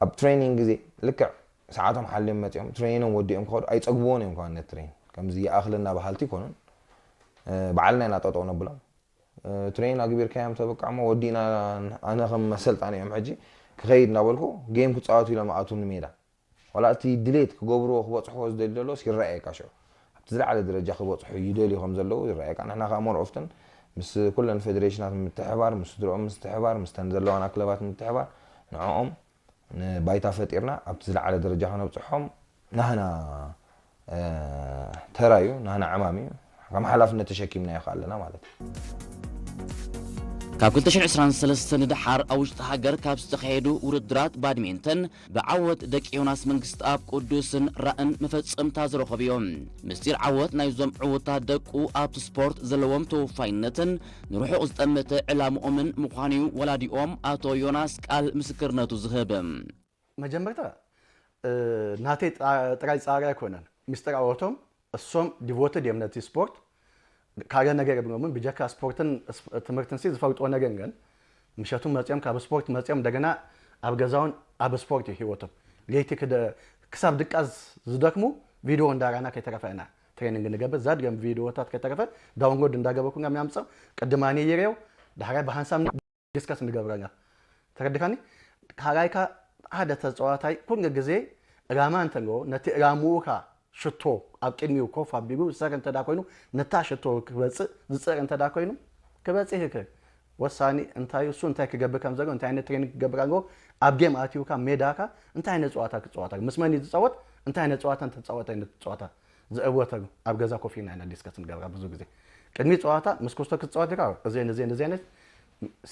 ኣብ ትሬኒንግ ግዜ ልክዕ ሰዓቶም ሓልዮም መፅኦም ትሬኒኖም ወዲኦም ክኸዱ ኣይፀግብዎን እዮም። ከዋነት ትሬን ከምዚ ይኣኽለና በሃልቲ ይኮኑን። ባዕልና ኢና ጠጠው ነብሎም። ትሬን ኣግቢርካዮም ተበቃዕሞ ወዲእና፣ ኣነ ከም መሰልጣኒ እዮም ሕጂ ክኸይድ እናበልኩ ጌም ክፃወቱ ኢሎም ኣቱ ንሜዳ ዋላ እቲ ድሌት ክገብርዎ ክበፅሕዎ ዝደሊ ዘሎ ይረኣየካ ሽዑ። ኣብቲ ዝለዓለ ደረጃ ክበፅሑ ይደልዩ ከም ዘለዉ ይረኣየካ። ንሕና ከዓ ሞር ኦፍትን ምስ ኩለን ፌዴሬሽናት ምትሕባር፣ ምስ ስድርኦም ምትሕባር፣ ምስተን ዘለዋና ክለባት ምትሕባር ንዕኦም ንባይታ ፈጢርና ኣብቲ ዝለዓለ ደረጃ ከነብፅሖም ናህና ተራ እዩ፣ ናህና ዕማም እዩ። ከም ሓላፍነት ተሸኪምናዮ ከ ኣለና ማለት እዩ። ካብ ክልተ ሽሕን ዕስራን ሰለስተን ንደሓር ኣብ ውሽጢ ሃገር ካብ ዝተኻየዱ ውድድራት ባድሜንተን ብዓወት ደቂ ዮናስ መንግስትኣብ ቅዱስን ራእን መፈጸምታ ዝረኸቡ እዮም። ምስጢር ዓወት ናይዞም ዕውታት ደቁ ኣብቲ ስፖርት ዘለዎም ተወፋይነትን ንርሑቕ ዝጠመተ ዕላምኦምን ምዃኑ'ዩ ወላዲኦም ኣቶ ዮናስ ቃል ምስክርነቱ ዝህብ። መጀመርታ ናተይ ጥራይ ፃዕሪ ኣይኮነን። ምስጢር ዓወቶም እሶም ዲቮትድ እዮም ነቲ ስፖርት። ካልእ ነገር የብሎምን ብጀካ ስፖርትን ትምህርትን ሲ ዝፈልጥዎ ነገር የለን። ምሸቱ መፅኦም ካብ ስፖርት መፅኦም እንደገና ኣብ ገዛውን ኣብ ስፖርት እዩ ሂወቶም። ለይቲ ክሳብ ድቃስ ዝደክሙ ቪድዮ እንዳራና ከይተረፈ ኢና ትሬኒንግ ንገብር። ዛድገም ቪድዮታት ከይተረፈ ዳውንሎድ እንዳገበርኩ ኢና ምናምፀው ቅድማኒ ይሬው ዳሕራይ ብሃንሳም ዲስከስ ንገብረላ። ተረድካኒ? ካራይካ ሓደ ተፃዋታይ ኩሉ ግዜ ዕላማ እንተለዎ ነቲ ዕላምኡ ካ ሽቶ ኣብ ቅድሚኡ ኮፍ ኣቢሉ ዝፀር እንተ ኮይኑ ነታ ሽቶ ክበፅእ ዝፅር እንተ ኮይኑ ክበፅህ ይክእል። ወሳኒ እንታይ እሱ እንታይ ክገብር ከም ዘለዎ እንታይ ዓይነት ትሬኒንግ ክገብር ኣለዎ ኣብ ጌም ኣትዩካ ሜዳካ እንታይ ዓይነት ፀዋታ ክፀዋታ ምስ መን እዩ ዝፃወት እንታይ ዓይነት ፀዋታ እንተፃወት ዓይነት ፀዋታ ዝዕወተሉ ኣብ ገዛ ኮፍ ኢልና ኢና ዲስከስ ንገብራ ብዙ ግዜ ቅድሚ ፀዋታ ምስ ኩስቶ ክትፃወት ኢካ እዚን እዚን እዚ ዓይነት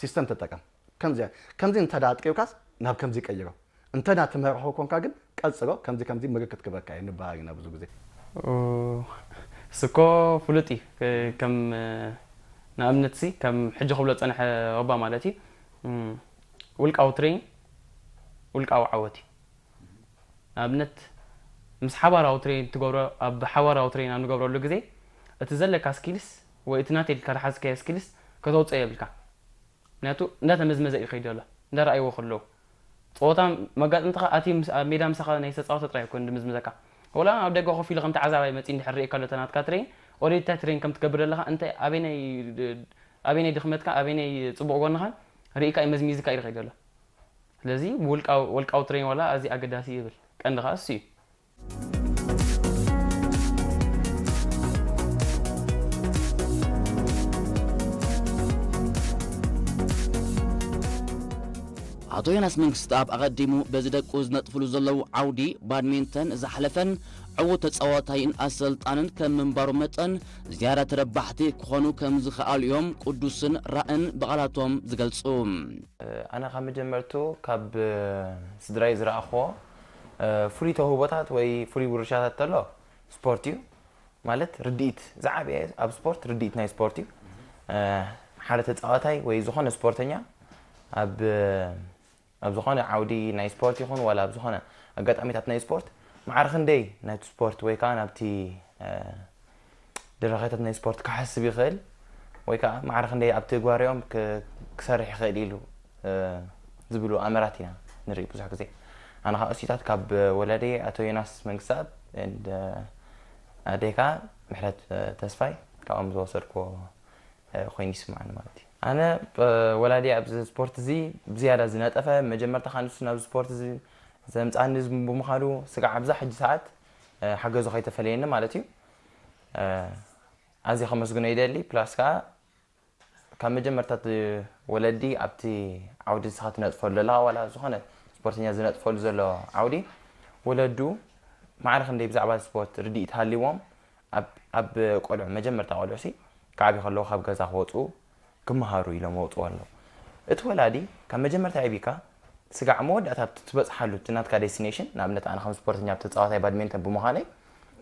ሲስተም ተጠቀም ከምዚ ከምዚ እንተ ኣጥቂውካስ ናብ ከምዚ ቀይሮ እንተ ትመርሖ ኮንካ ግን ቀፅሎ ከምዚ ከምዚ ምልክት ክበካ እዩ ንበሃል ኢና ብዙ ግዜ ስኮ ፍሉጥ እዩ ከም ንኣብነት ሲ ከም ሕጂ ክብሎ ፀንሐ ኦባ ማለት እዩ ውልቃዊ ትሬን ውልቃዊ ዓወት እዩ ንኣብነት ምስ ሓባራዊ ትሬን ትገብሮ ኣብ ሓባራዊ ትሬን ኣብ ንገብረሉ ግዜ እቲ ዘለካ ስኪልስ ወይ እቲ ናተይ ኢልካ ዝሓዝካዮ ስኪልስ ከተውፅኦ የብልካ ምክንያቱ እንዳተመዝመዘ እዩ ከይድ ዘሎ እንዳረኣይዎ ከለዉ ፀወታ መጋጥምትኻ ኣትዩ ኣብ ሜዳ ምሳኻ ናይ ዝተፃወተ ጥራይ ኮይኑ ድምዝምዘካ ወላ ኣብ ደገ ኮፍ ኢሉ ከም ተዓዛባይ መፂ እንድሕር ሪእካ ኣሎ ተናትካ ትሬን ኦሬዲ እንታይ ትሬን ከም ትገብር ዘለካ እንታይ ኣበይናይ ኣበይናይ ድኽመትካ ኣበይናይ ፅቡቕ ጎንኻን ርኢካ እዩ መዝሚዝካ እዩ ዝኸይድ ዘሎ ስለዚ ውልቃዊ ትሬን ዋላ ኣዝዩ ኣገዳሲ ይብል ቀንዲ ከዓ እሱ እዩ ኣቶ ዮናስ መንግስትኣብ ኣቐዲሙ በዚ ደቁ ዝነጥፍሉ ዘለዉ ዓውዲ ባድሜንተን ዝሓለፈን ዕዉት ተጻዋታይን ኣሰልጣንን ከም ምንባሩ መጠን ዝያዳ ተረባሕቲ ክኾኑ ከም ዝኸኣሉ እዮም ቅዱስን ራእን ብቓላቶም ዝገልጹ። ኣነ ካብ መጀመርቱ ካብ ስድራይ ዝረኣኽዎ ፍሉይ ተውህቦታት ወይ ፍሉይ ውርሻታት ተሎ ስፖርት እዩ። ማለት ርድኢት ዝዓበየ ኣብ ስፖርት ርድኢት ናይ ስፖርት እዩ ሓደ ተፃዋታይ ወይ ዝኾነ ስፖርተኛ ኣብ ኣብ ዝኾነ ዓውዲ ናይ ስፖርት ይኹን ዋላ ኣብ ዝኾነ ኣጋጣሚታት ናይ ስፖርት ማዕረ ክንደይ ናይቲ ስፖርት ወይ ከዓ ናብቲ ደረጃታት ናይ ስፖርት ክሓስብ ይኽእል ወይ ከዓ ማዕረ ክንደይ ኣብቲ ጓሪኦም ክሰርሕ ይኽእል ኢሉ ዝብሉ ኣመራት ኢና ንርኢ ብዙሕ ግዜ ኣነ ከዓ እሱታት ካብ ወላደይ ኣቶ ዮናስ መንግስተኣብ ኣደይ ከዓ ምሕረት ተስፋይ ካብኦም ዝወሰድክዎ ኮይኑ ይስምዓኒ ማለት እዩ ኣነ ወላዲ ኣብዚ ስፖርት እዚ ብዝያዳ ዝነጠፈ መጀመርታ ከዓ ንሱ ናብ ስፖርት እዚ ዘምፃኒ ብምዃኑ ስጋዕ ኣብዛ ሕጂ ሰዓት ሓገዙ ከይተፈለየኒ ማለት እዩ ኣዝየ ከመስግኖ ይደሊ ፕላስ ከዓ ካብ መጀመርታ እቲ ወለዲ ኣብቲ ዓውዲ ንስኻ ትነጥፈሉ ዘለኻ ዋላ ዝኾነ ስፖርተኛ ዝነጥፈሉ ዘሎ ዓውዲ ወለዱ ማዕረ ክንደይ ብዛዕባ ስፖርት ርድኢት ሃልይዎም ኣብ ቆልዑ መጀመርታ ቆልዑ ሲ ክዓብዩ ከለዉ ካብ ገዛ ክወፁ ክመሃሩ ኢሎም ወፅዎ ኣለዉ እቲ ወላዲ ካብ መጀመርታ ዓቢካ ስጋዕ መወዳእታ ኣብቲ ትበፅሓሉ እቲ ናትካ ዴስቲኔሽን፣ ንኣብነት ኣነ ከም ስፖርተኛ ኣብቲ ተፃዋታይ ባድሜንተን ብምዃነይ፣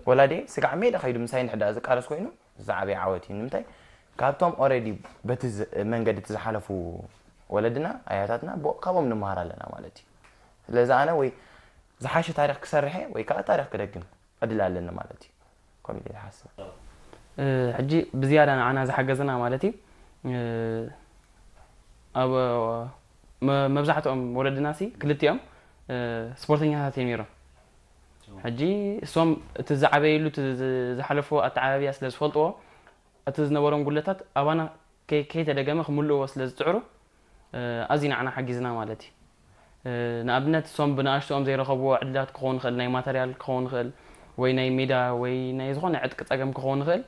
ወላዲ ስጋዕ ሜዳ ከይዱ ምሳይ እንድሕር ደኣ ዝቃለስ ኮይኑ ዝዓበየ ዓወት እዩ። ንምንታይ? ካብቶም ኦልሬዲ በቲ ዝ- መንገዲ እቲ ዝሓለፉ ወለድና ኣያታትና ብኡ- ካብኦም ንምሃር ኣለና ማለት እዩ። ስለዚ ኣነ ወይ ዝሓሸ ታሪክ ክሰርሐ ወይ ከዓ ታሪክ ክደግም ዕድል ኣለኒ ማለት እዩ። ከምኡ ኢለ ይሓስብ። ሕጂ ብዝያዳ ንዓና ዝሓገዘና ማለት እዩ ኣብ መብዛሕትኦም ወለድና ሲ ክልቲኦም ስፖርተኛታት እዮም ነይሮም። ሕጂ እሶም እቲ ዝዓበይሉ እቲ ዝሓለፎ ኣተዓባብያ ስለ ዝፈልጥዎ እቲ ዝነበሮም ጉለታት ኣባና ከይተደገመ ክምልእዎ ስለ ዝፅዕሩ ኣዝዩ ንዓና ሓጊዝና ማለት እዩ። ንኣብነት እሶም ብንኣሽትኦም ዘይረኸብዎ ዕድላት ክኸውን ይኽእል፣ ናይ ማተርያል ክኸውን ይኽእል ወይ ናይ ሜዳ ወይ ናይ ዝኾነ ዕጥቂ ፀገም ክኸውን ይኽእል።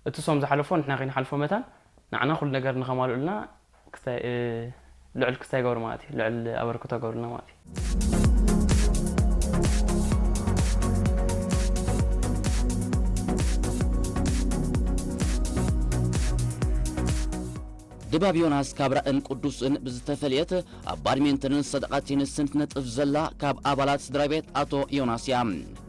እቲ እሶም ዝሓለፎ ንሕና ከይንሓልፎ መታን ንዓና ኩሉ ነገር ንኸማልኡልና ልዑል ክስታይ ይገብሩ ማለት እዩ። ልዑል ኣበርክቶ ይገብሩልና ማለት እዩ። ድባብ ዮናስ ካብ ራእን ቅዱስን ብዝተፈለየት ኣብ ባድሜንተንን ሰደቓ ቴኒስን ትነጥፍ ዘላ ካብ ኣባላት ስድራ ቤት ኣቶ ዮናስ እያ።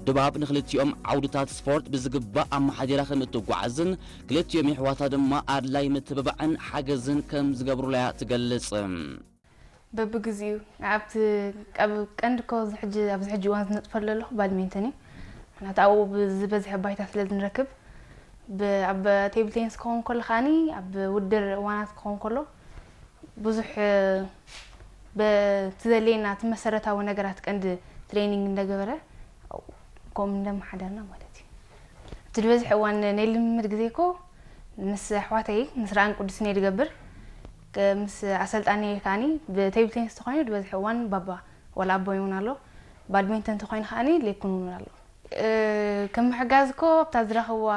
ድባብ ንክልቲኦም ዓውድታት ስፖርት ብዝግባእ ኣመሓዲራ ከም እትጓዓዝን ክልቲኦም የሕዋታ ድማ ኣድላይ ምትብባዕን ሓገዝን ከም ዝገብሩላ እያ ትገልጽ። በብግዚኡ ኣብቲ ቀንዲ ኮ ኣብዚ ሕጂ እዋን ዝነጥፈሉ ዘለኹ ባድሜንተን እዩ። ምክንያቱ ኣብኡ ዝበዝሐ ባይታ ስለ ዝንረክብ ኣብ ቴብል ቴኒስ ክኸውን ከሎ ከዓኒ ኣብ ውድድር እዋናት ክኸውን ከሎ ብዙሕ በቲ ዘድልየና እቲ መሰረታዊ ነገራት ቀንዲ ትሬኒንግ እንደገበረ ከምኡ እንደመሓደርና ማለት እዩ። እቲ ዝበዝሐ እዋን ናይ ልምምድ ግዜ እኮ ምስ ኣሕዋተይ ምስ ረኣን ቅዱስን እየ ዝገብር። ምስ ኣሰልጣኒ ከዓኒ ብቴብል ቴኒስ ተኾይኑ ዝበዝሐ እዋን ባባ ወላ ኣቦ እውን ኣሎ። ባድሜንተን ተኾይኑ ከዓኒ ሌኩን እውን ኣሎ። ከም ምሕጋዝ እኮ ኣብታ ዝረኸብዋ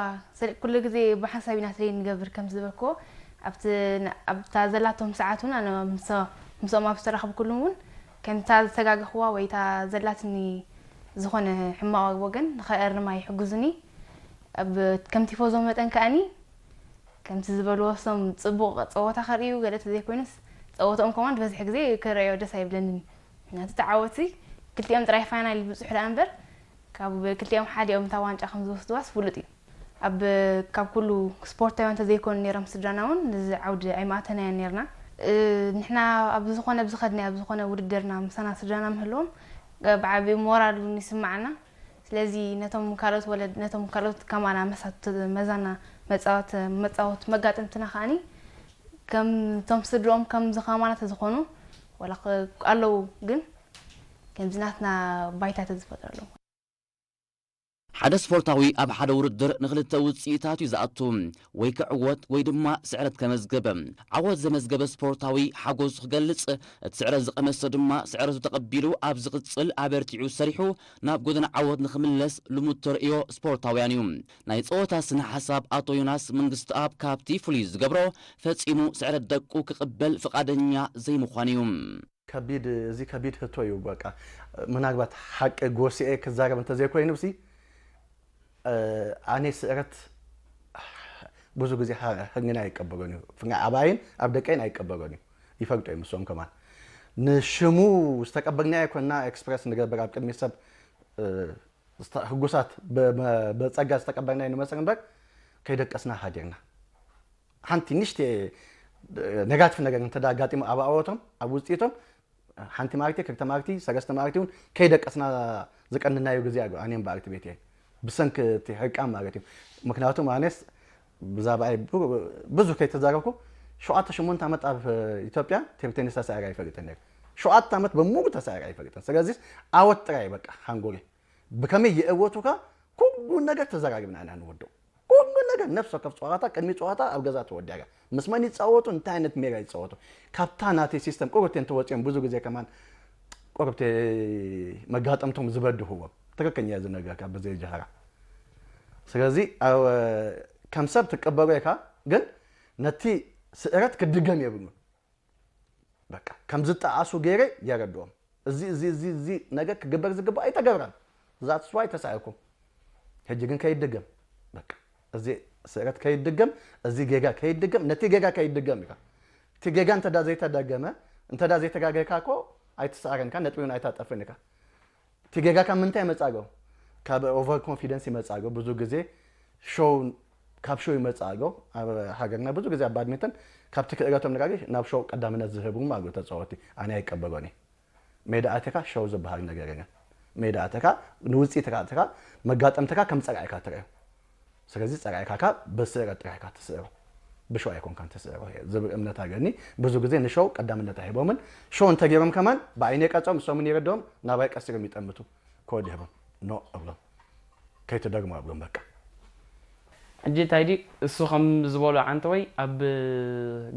ኩሉ ግዜ ብሓንሳብ ኢና ትሬን ንገብር ከም ዝበልክዎ ኣብታ ዘላቶም ሰዓት እውን ኣነ ምስኦም ኣብ ዝተራኸብኩሉ እውን ከምታ ዝተጋገኽዋ ወይ እታ ዘላትኒ ዝኾነ ሕማቕ ወገን ንኸእርማ ይሕግዙኒ። ኣብ ከም ቲፎዞ መጠን ከኣኒ ከምቲ ዝበልዎ እሶም ጽቡቕ ጸወታ ከርእዩ ገለ ተዘይኮይኑስ ጸወትኦም ከማን ዝበዝሕ ግዜ ክርእዮ ደስ ኣይብለንን። ናቲ ተዓወቲ ክልቲኦም ጥራይ ፋይናል ይብጽሑ ደኣ እምበር ካብ ክልቲኦም ሓዲኦም እታ ዋንጫ ከም ዝወስድዋስ ፍሉጥ እዩ። ኣብ ካብ ኩሉ ስፖርታውያን ተዘይኮኑ ነይሮም ስድራና እውን ንዚ ዓውዲ ኣይማእተናዮን ነይርና። ንሕና ኣብ ዝኾነ ብዝኸድናዮ ኣብ ዝኾነ ውድድርና ምሳና ስድራና ምህልዎም ብዓቢኡ ሞራል እውን ይስማዓና። ስለዚ ነቶም ካልኦት ወለድ ነቶም ካልኦት ከማና መሳት መዛና መጻወት መጻወት መጋጥምትና ከዓኒ ከም ቶም ስድሮም ከም ዝኸማና ተዝኾኑ ወላ ኣለዉ ግን ከምዚ ናትና ባይታ ተዝፈጥረሎም። ሓደ ስፖርታዊ ኣብ ሓደ ውድድር ንክልተ ውፅኢታት እዩ ዝኣቱ፣ ወይ ክዕወት ወይ ድማ ስዕረት ከመዝግብ። ዓወት ዘመዝገበ ስፖርታዊ ሓጎሱ ክገልፅ፣ እቲ ስዕረት ዝቐመሰ ድማ ስዕረቱ ተቐቢሉ ኣብ ዝቕፅል ኣበርቲዑ ሰሪሑ ናብ ጎደና ዓወት ንክምለስ ልሙድ ተርእዮ ስፖርታውያን እዩ። ናይ ፀወታ ስነ ሓሳብ ኣቶ ዮናስ መንግስትኣብ ካብቲ ፍሉይ ዝገብሮ ፈፂሙ ስዕረት ደቁ ክቕበል ፍቓደኛ ዘይምዃኑ እዩ። ከቢድ እዚ ከቢድ ህቶ እዩ። በቃ ምናልባት ሓቂ ጎሲኤ ክዛረብ እንተዘይኮይኑ ሲ ኣነ ስዕረት ብዙ ግዜ ህግና ኣይቀበሎን እዩ። ፍና ኣባይን ኣብ ደቀይን ኣይቀበሎን እዩ። ይፈልጦ እዮም እሶም ከማን ንሽሙ ዝተቀበልናዮ ኮና ኤክስፕረስ ንገብር ኣብ ቅድሚ ሰብ ህጉሳት ብጸጋ ዝተቀበልናዮ ንመስል እምበር ከይደቀስና ሃዲርና ሓንቲ ንሽተ ነጋቲቭ ነገር እንተ ኣጋጢሙ ኣብ ኣወቶም ኣብ ውፅኢቶም ሓንቲ ማርቲ ክልተ ማርቲ ሰለስተ ማርቲ እውን ከይደቀስና ዝቀንናዮ ግዜ ኣሎ። ኣኔም በኣርቲ ቤት ብሰንክ እቲ ሕርቃን ማለት እዩ። ምክንያቱም ኣነስ ብዛባኣይ ብዙ ከይተዛረብኩ ሸውዓተ ሽሞንተ ዓመት ኣብ ኢትዮጵያ ቴብል ቴኒስ ተሳዒረ ኣይፈልጥን ነይሩ። ሸውዓተ ዓመት በሙሉ ተሳዒረ ኣይፈልጥን። ስለዚህ ኣወት ጥራይ በቃ ሃንጎሪ ብከመይ የእወቱካ ኩሉ ነገር ተዘራሪብና ኢና ንወደው። ኩሉ ነገር ነፍሲ ወከፍ ፀዋታ ቅድሚ ፀዋታ ኣብ ገዛ ተወዲያ ምስ መን ይፃወቱ እንታይ ዓይነት ሜራ ይፃወቱ ካብታ ናተይ ሲስተም ቁርብቲ እንተወፂኦም ብዙ ግዜ ከማን ቁርብቲ መጋጠምቶም ዝበድህዎም ትክክኛ እዚ ነገር ካብ ብዘይ ጀሃራ ስለዚ ከም ሰብ ትቀበሎ ኢካ ግን ነቲ ስዕረት ክድገም የብሉን በቃ ከም ዝጠዓሱ ገይረ የረድኦም እዚ እዚ እዚ እዚ ነገር ክግበር ዝግባእ ኣይተገብረን that's why ተሳኢርኩም ሕጂ ግን ከይድገም በቃ እዚ ስዕረት ከይድገም እዚ ጌጋ ከይድገም ነቲ ጌጋ ከይድገም ኢካ እቲ ጌጋ እንተዳ ዘይተደገመ እንተዳ ዘይተጋገርካ እኮ ኣይትሰኣርን ኢኻ፣ ነጥቢ እውን ኣይታጠፍን ኢኻ። እቲ ጌጋኻ ምንታይ ይመጽእ ኣሎ? ካብ ኦቨር ኮንፊደንስ ይመጽእ ኣሎ። ብዙ ግዜ ሾው፣ ካብ ሾው ይመጽእ ኣሎ። ኣብ ሃገርና ብዙ ግዜ ኣብ ባድሚንተን ካብቲ ክእለቶም ንላዕሊ ናብ ሾው ቀዳምነት ዝህቡ ኣሎ ተጻወትቲ። ኣነ ኣይቀበሎን እየ። ሜዳ ኣቲኻ ሾው ዝበሃል ነገር የለን። ሜዳ ኣቲኻ ንውጽኢት ኣቲኻ መጋጠምትኻ ከም ጸላኢኻ ትርእዮ። ስለዚ ጸላኢኻ ካብ ብስእረት ጥራሕ ኢኻ ትስእሮ። ብሾው ኣይኮንካን ትስእሮ ዝብል እምነት ኣለኒ። ብዙ ግዜ ንሾው ቀዳምነት ኣይህቦምን። ሾው እንተገይሮም ከማን ብዓይነይ ቀርጾም፣ ንሶምን ይርድኦም፣ ናባይ ቀስ ኢሎም ይጠምቱ። ኮድ ይህቦም። ኖ እብሎም። ከይትደግሞ እብሎም በቃ። ሕጂ ታይዲ እሱ ከም ዝበሎ ዓንተወይ ኣብ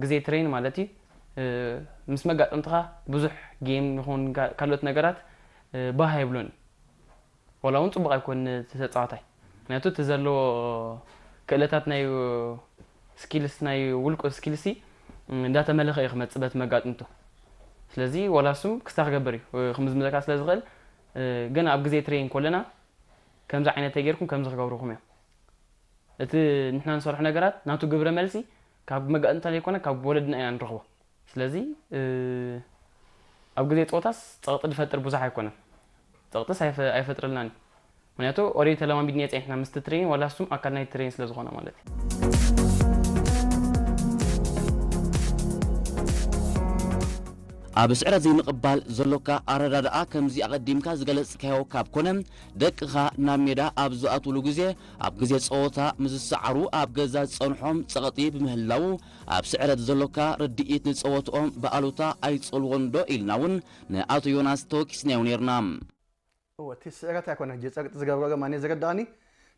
ግዜ ትሬን ማለት እዩ ምስ መጋጠምትኻ ብዙሕ ጌም ይኹን ካልኦት ነገራት ባህ ኣይብሎን። ዋላ እውን ፅቡቕ ኣይኮን እቲ ተፃዋታይ፣ ምክንያቱ እቲ ዘለዎ ክእለታት ናይ ስኪልስ ናይ ውልቁ ስኪልሲ እንዳተመለኸ እዩ ክመፅእ በቲ መጋጥምቱ። ስለዚ ዋላ እሱም ክስታ ክገብር እዩ ክምዝምዘካ ስለ ዝኽእል፣ ግን ኣብ ግዜ ትሬን ኮለና ከምዚ ዓይነት ተጌርኩም ከምዚ ክገብርኩም እዮም። እቲ ንሕና ንሰርሖ ነገራት ናቱ ግብረ መልሲ ካብ መጋጥምታ ዘይኮነ ካብ ወለድና ኢና ንረኽቦ። ስለዚ ኣብ ግዜ ፀወታስ ፀቕጢ ዝፈጥር ብዙሕ ኣይኮነን። ፀቕጢስ ኣይፈጥረልናን እዩ። ምክንያቱ ኦሬዲ ተለማሚድናዮ ፀኒሕና ምስቲ ትሬኒንግ ዋላ እሱም ኣካል ናይቲ ትሬኒንግ ስለዝኾነ ማለት እዩ። ኣብ ስዕረት ዘይምቕባል ዘሎካ ኣረዳድኣ ከምዚ ኣቐዲምካ ዝገለጽካዮ ካብ ኮነ፣ ደቅኻ ናብ ሜዳ ኣብ ዝኣትውሉ ግዜ ኣብ ግዜ ጸወታ ምስ ዝሰዓሩ ኣብ ገዛ ዝጸንሖም ጸቕጢ ብምህላዉ ኣብ ስዕረት ዘሎካ ርድኢት ንጸወትኦም ብኣሉታ ኣይጸልዎን ዶ ኢልና እውን ንኣቶ ዮናስ ተወኪስናዮ ነይርና። እወ እቲ ስዕረት ኣይኮነን ሕጂ ጸቕጢ ዝገብሮ ዶ ማን እዩ ዝርድኣኒ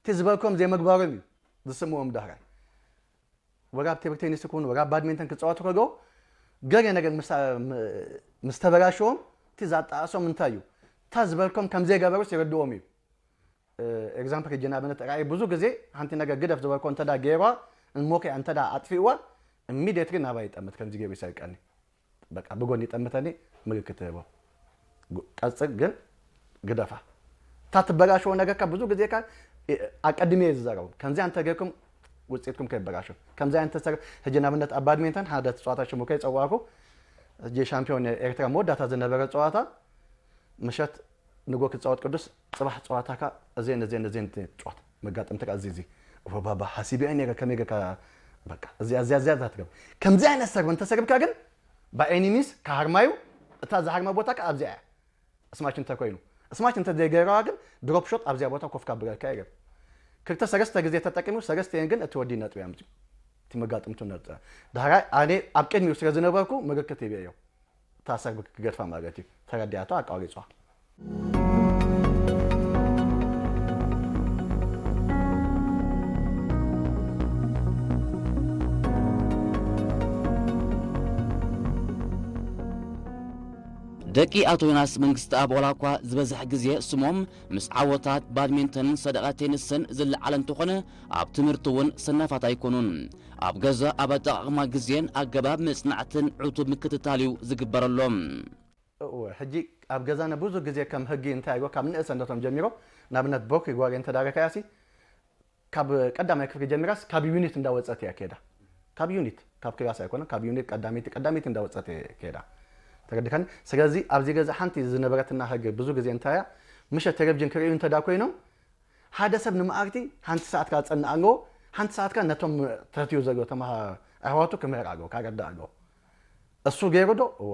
እቲ ዝበልኮም ዘይምግባሮም እዩ ዝስምዎም ዳሕራይ ወላ ኣብ ቴብል ቴኒስ ይኩን ወላ ኣብ ባድሚንተን ክጻወቱ ከለዉ ገለ ነገር ምስ ተበላሸዎም እቲ ዘጣእሶም እንታይ እዩ እታ ዝበልኮም ከም ዘይገበሩስ ይርድኦም እዩ። ኤግዛምፕል ሕጂ ንኣብነት ርኣይ ብዙ ግዜ ሓንቲ ነገር ግደፍ ዝበልኮ እንተ ገይርዋ እሞ ከኣ እንተ ኣጥፊእዋ ኢሚድየትሊ ናባይ ይጠምት ከምዚ ገይሩ ይሰርቀኒ በቃ ብጎኒ ይጠምተኒ ምልክት ትህቦ ቀጽል ግን ግደፋ እታ ትበላሸዎ ነገርካ ብዙ ግዜ ኣቀድሜ እየ ዝዛረቦም ከምዚኣ እንተ ገይርኩም ውፅኢትኩም ከይበላሾ ከምዚኣ እንተሰር ሕጂ ንኣብነት ኣብ ባድሚንተን ሓደ ተፃዋታይ ሽሙ ከይፀዋዕኩ ሕጂ ሻምፒዮን ኤርትራ መወዳእታ ዝነበረ ፀዋታ ምሸት ንጎ ክፃወት ቅዱስ ፅባሕ ፀዋታካ እዜን እዜን እዜን ትፃወት መጋጥምትካ እዚ እዚ ባባ ሓሲበ ነረ ከመይ ገርካ በቃ እዚኣ እዚኣ እዚኣ ትገብር ከምዚ ዓይነት ሰርብ እንተሰርብካ ግን ብኣይ ኤኒ ሚንስ ክሃርማ እዩ እታ ዝሃርማ ቦታ ከዓ ኣብዚኣ እያ ስማች እንተኮይኑ ስማች እንተዘይገይርዋ ግን ድሮፕ ሾት ኣብዚኣ ቦታ ኮፍ ካብለካ እየ ክልተ ሰለስተ ግዜ ተጠቂሙ ሰለስተኤን ግን እቲ ወዲ ነጥቢ ኣምፅኡ እቲ መጋጥምቱ ነጥቢ ዳሕራይ ኣነ ኣብ ቅድሚኡ ስለ ዝነበርኩ ምልክት ሂበዮ እታ ሰርብ ክገድፋ ማለት እዩ ተረዲኣቶ ኣቋሪፅዋ ደቂ ኣቶ ዮናስ መንግስትኣብ ዋላ እኳ ዝበዝሕ ግዜ ስሞም ምስ ዓወታት ባድሚንተንን ሰደቓ ቴንስን ዝለዓለ እንተኾነ ኣብ ትምህርቲ እውን ሰናፋት ኣይኮኑን። ኣብ ገዛ ኣብ ኣጠቓቕማ ግዜን ኣገባብ መጽናዕትን ዕቱብ ምክትታል እዩ ዝግበረሎም። እወ ሕጂ ኣብ ገዛና ብዙ ግዜ ከም ህጊ እንታይ ኢልዎ ካብ ንእሰነቶም ጀሚሮም ንኣብነት ቦክ ይጓሪ እንተዳረካያሲ ካብ ቀዳማይ ክፍሊ ጀሚራስ ካብ ዩኒት እንዳወፀት እያ ከይዳ ካብ ዩኒት ካብ ክላስ ኣይኮነን ካብ ዩኒት ቀዳመይቲ ቀዳመይቲ እንዳወፀት እየ ከይዳ ተረድካኒ ስለዚ ኣብዚ ገዛ ሓንቲ ዝነበረትና ህግ ብዙ ግዜ እንታይ እያ ምሸት ቴሌቪዥን ክርእዩ እንተዳ ኮይኖም ሓደ ሰብ ንመዓልቲ ሓንቲ ሰዓት ካፀንእ ኣለዎ ሓንቲ ሰዓት ከ ነቶም ተትዩ ዘሎ ተምሃ ኣሕዋቱ ክምህር ኣለዎ ካረዳ ኣለዎ እሱ ገይሩ ዶ እወ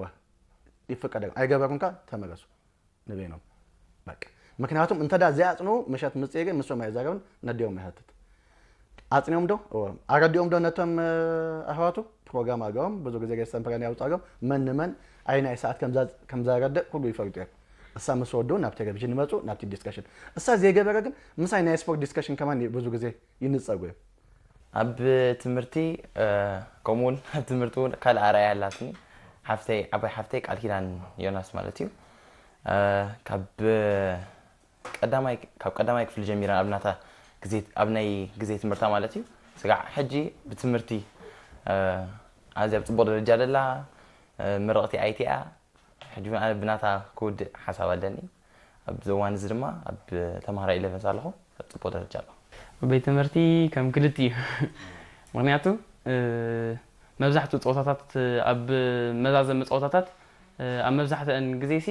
ይፍቀደሎም ኣይገበሩን ከ ተመለሱ ንበይኖም በቃ ምክንያቱም እንተ ዘይኣፅንኡ ምሸት ምፅኢ ግን ምሶም ኣይዛረብን ነዲኦም ይሃትት ኣፅንኦም ዶ ኣረዲኦም ዶ ነቶም ኣሕዋቱ ፕሮግራም ኣገኦም ብዙ ግዜ ገሰንፕረን ያውፃሎም መን ንመን ኣይናይ ሰዓት ከምዛረድእ ኩሉ ይፈልጡ እዮም እሳ ምስ ወዱ ናብ ቴሌቪዥን ይመፁ ናብቲ ዲስከሽን እሳ ዘይገበረ ግን ምሳይ ናይ ስፖርት ዲስከሽን ከማን ብዙ ግዜ ይንፀጉ እዮም ኣብ ትምህርቲ ከምኡውን ኣብ ትምህርቲ እውን ካልእ ኣርኣያ ኣላትኒ ሓፍተይ ዓባይ ሓፍተይ ቃል ኪዳን ዮናስ ማለት እዩ ካብ ቀዳማይ ካብ ቀዳማይ ክፍሊ ጀሚራ ኣብ ናታ ግዜ ኣብ ናይ ግዜ ትምህርታ ማለት እዩ ስጋዕ ሕጂ ብትምህርቲ ኣዝያ ኣብ ፅቡቅ ደረጃ ደላ ምርቕቲ ኣይቲኣ ሕጂ እውን ኣነ ብናታ ክውድእ ሓሳብ ኣለኒ ኣብዚ እዋን እዚ ድማ ኣብ ተምሃራይ ኢለቨን ኣለኹ ኣብ ፅቡቅ ደረጃ ኣለኹ ኣብ ቤት ትምህርቲ ከም ክልቲ እዩ ምክንያቱ መብዛሕትኡ ፀወታታት ኣብ መዛዘሚ ፀወታታት ኣብ መብዛሕትአን ግዜ ሲ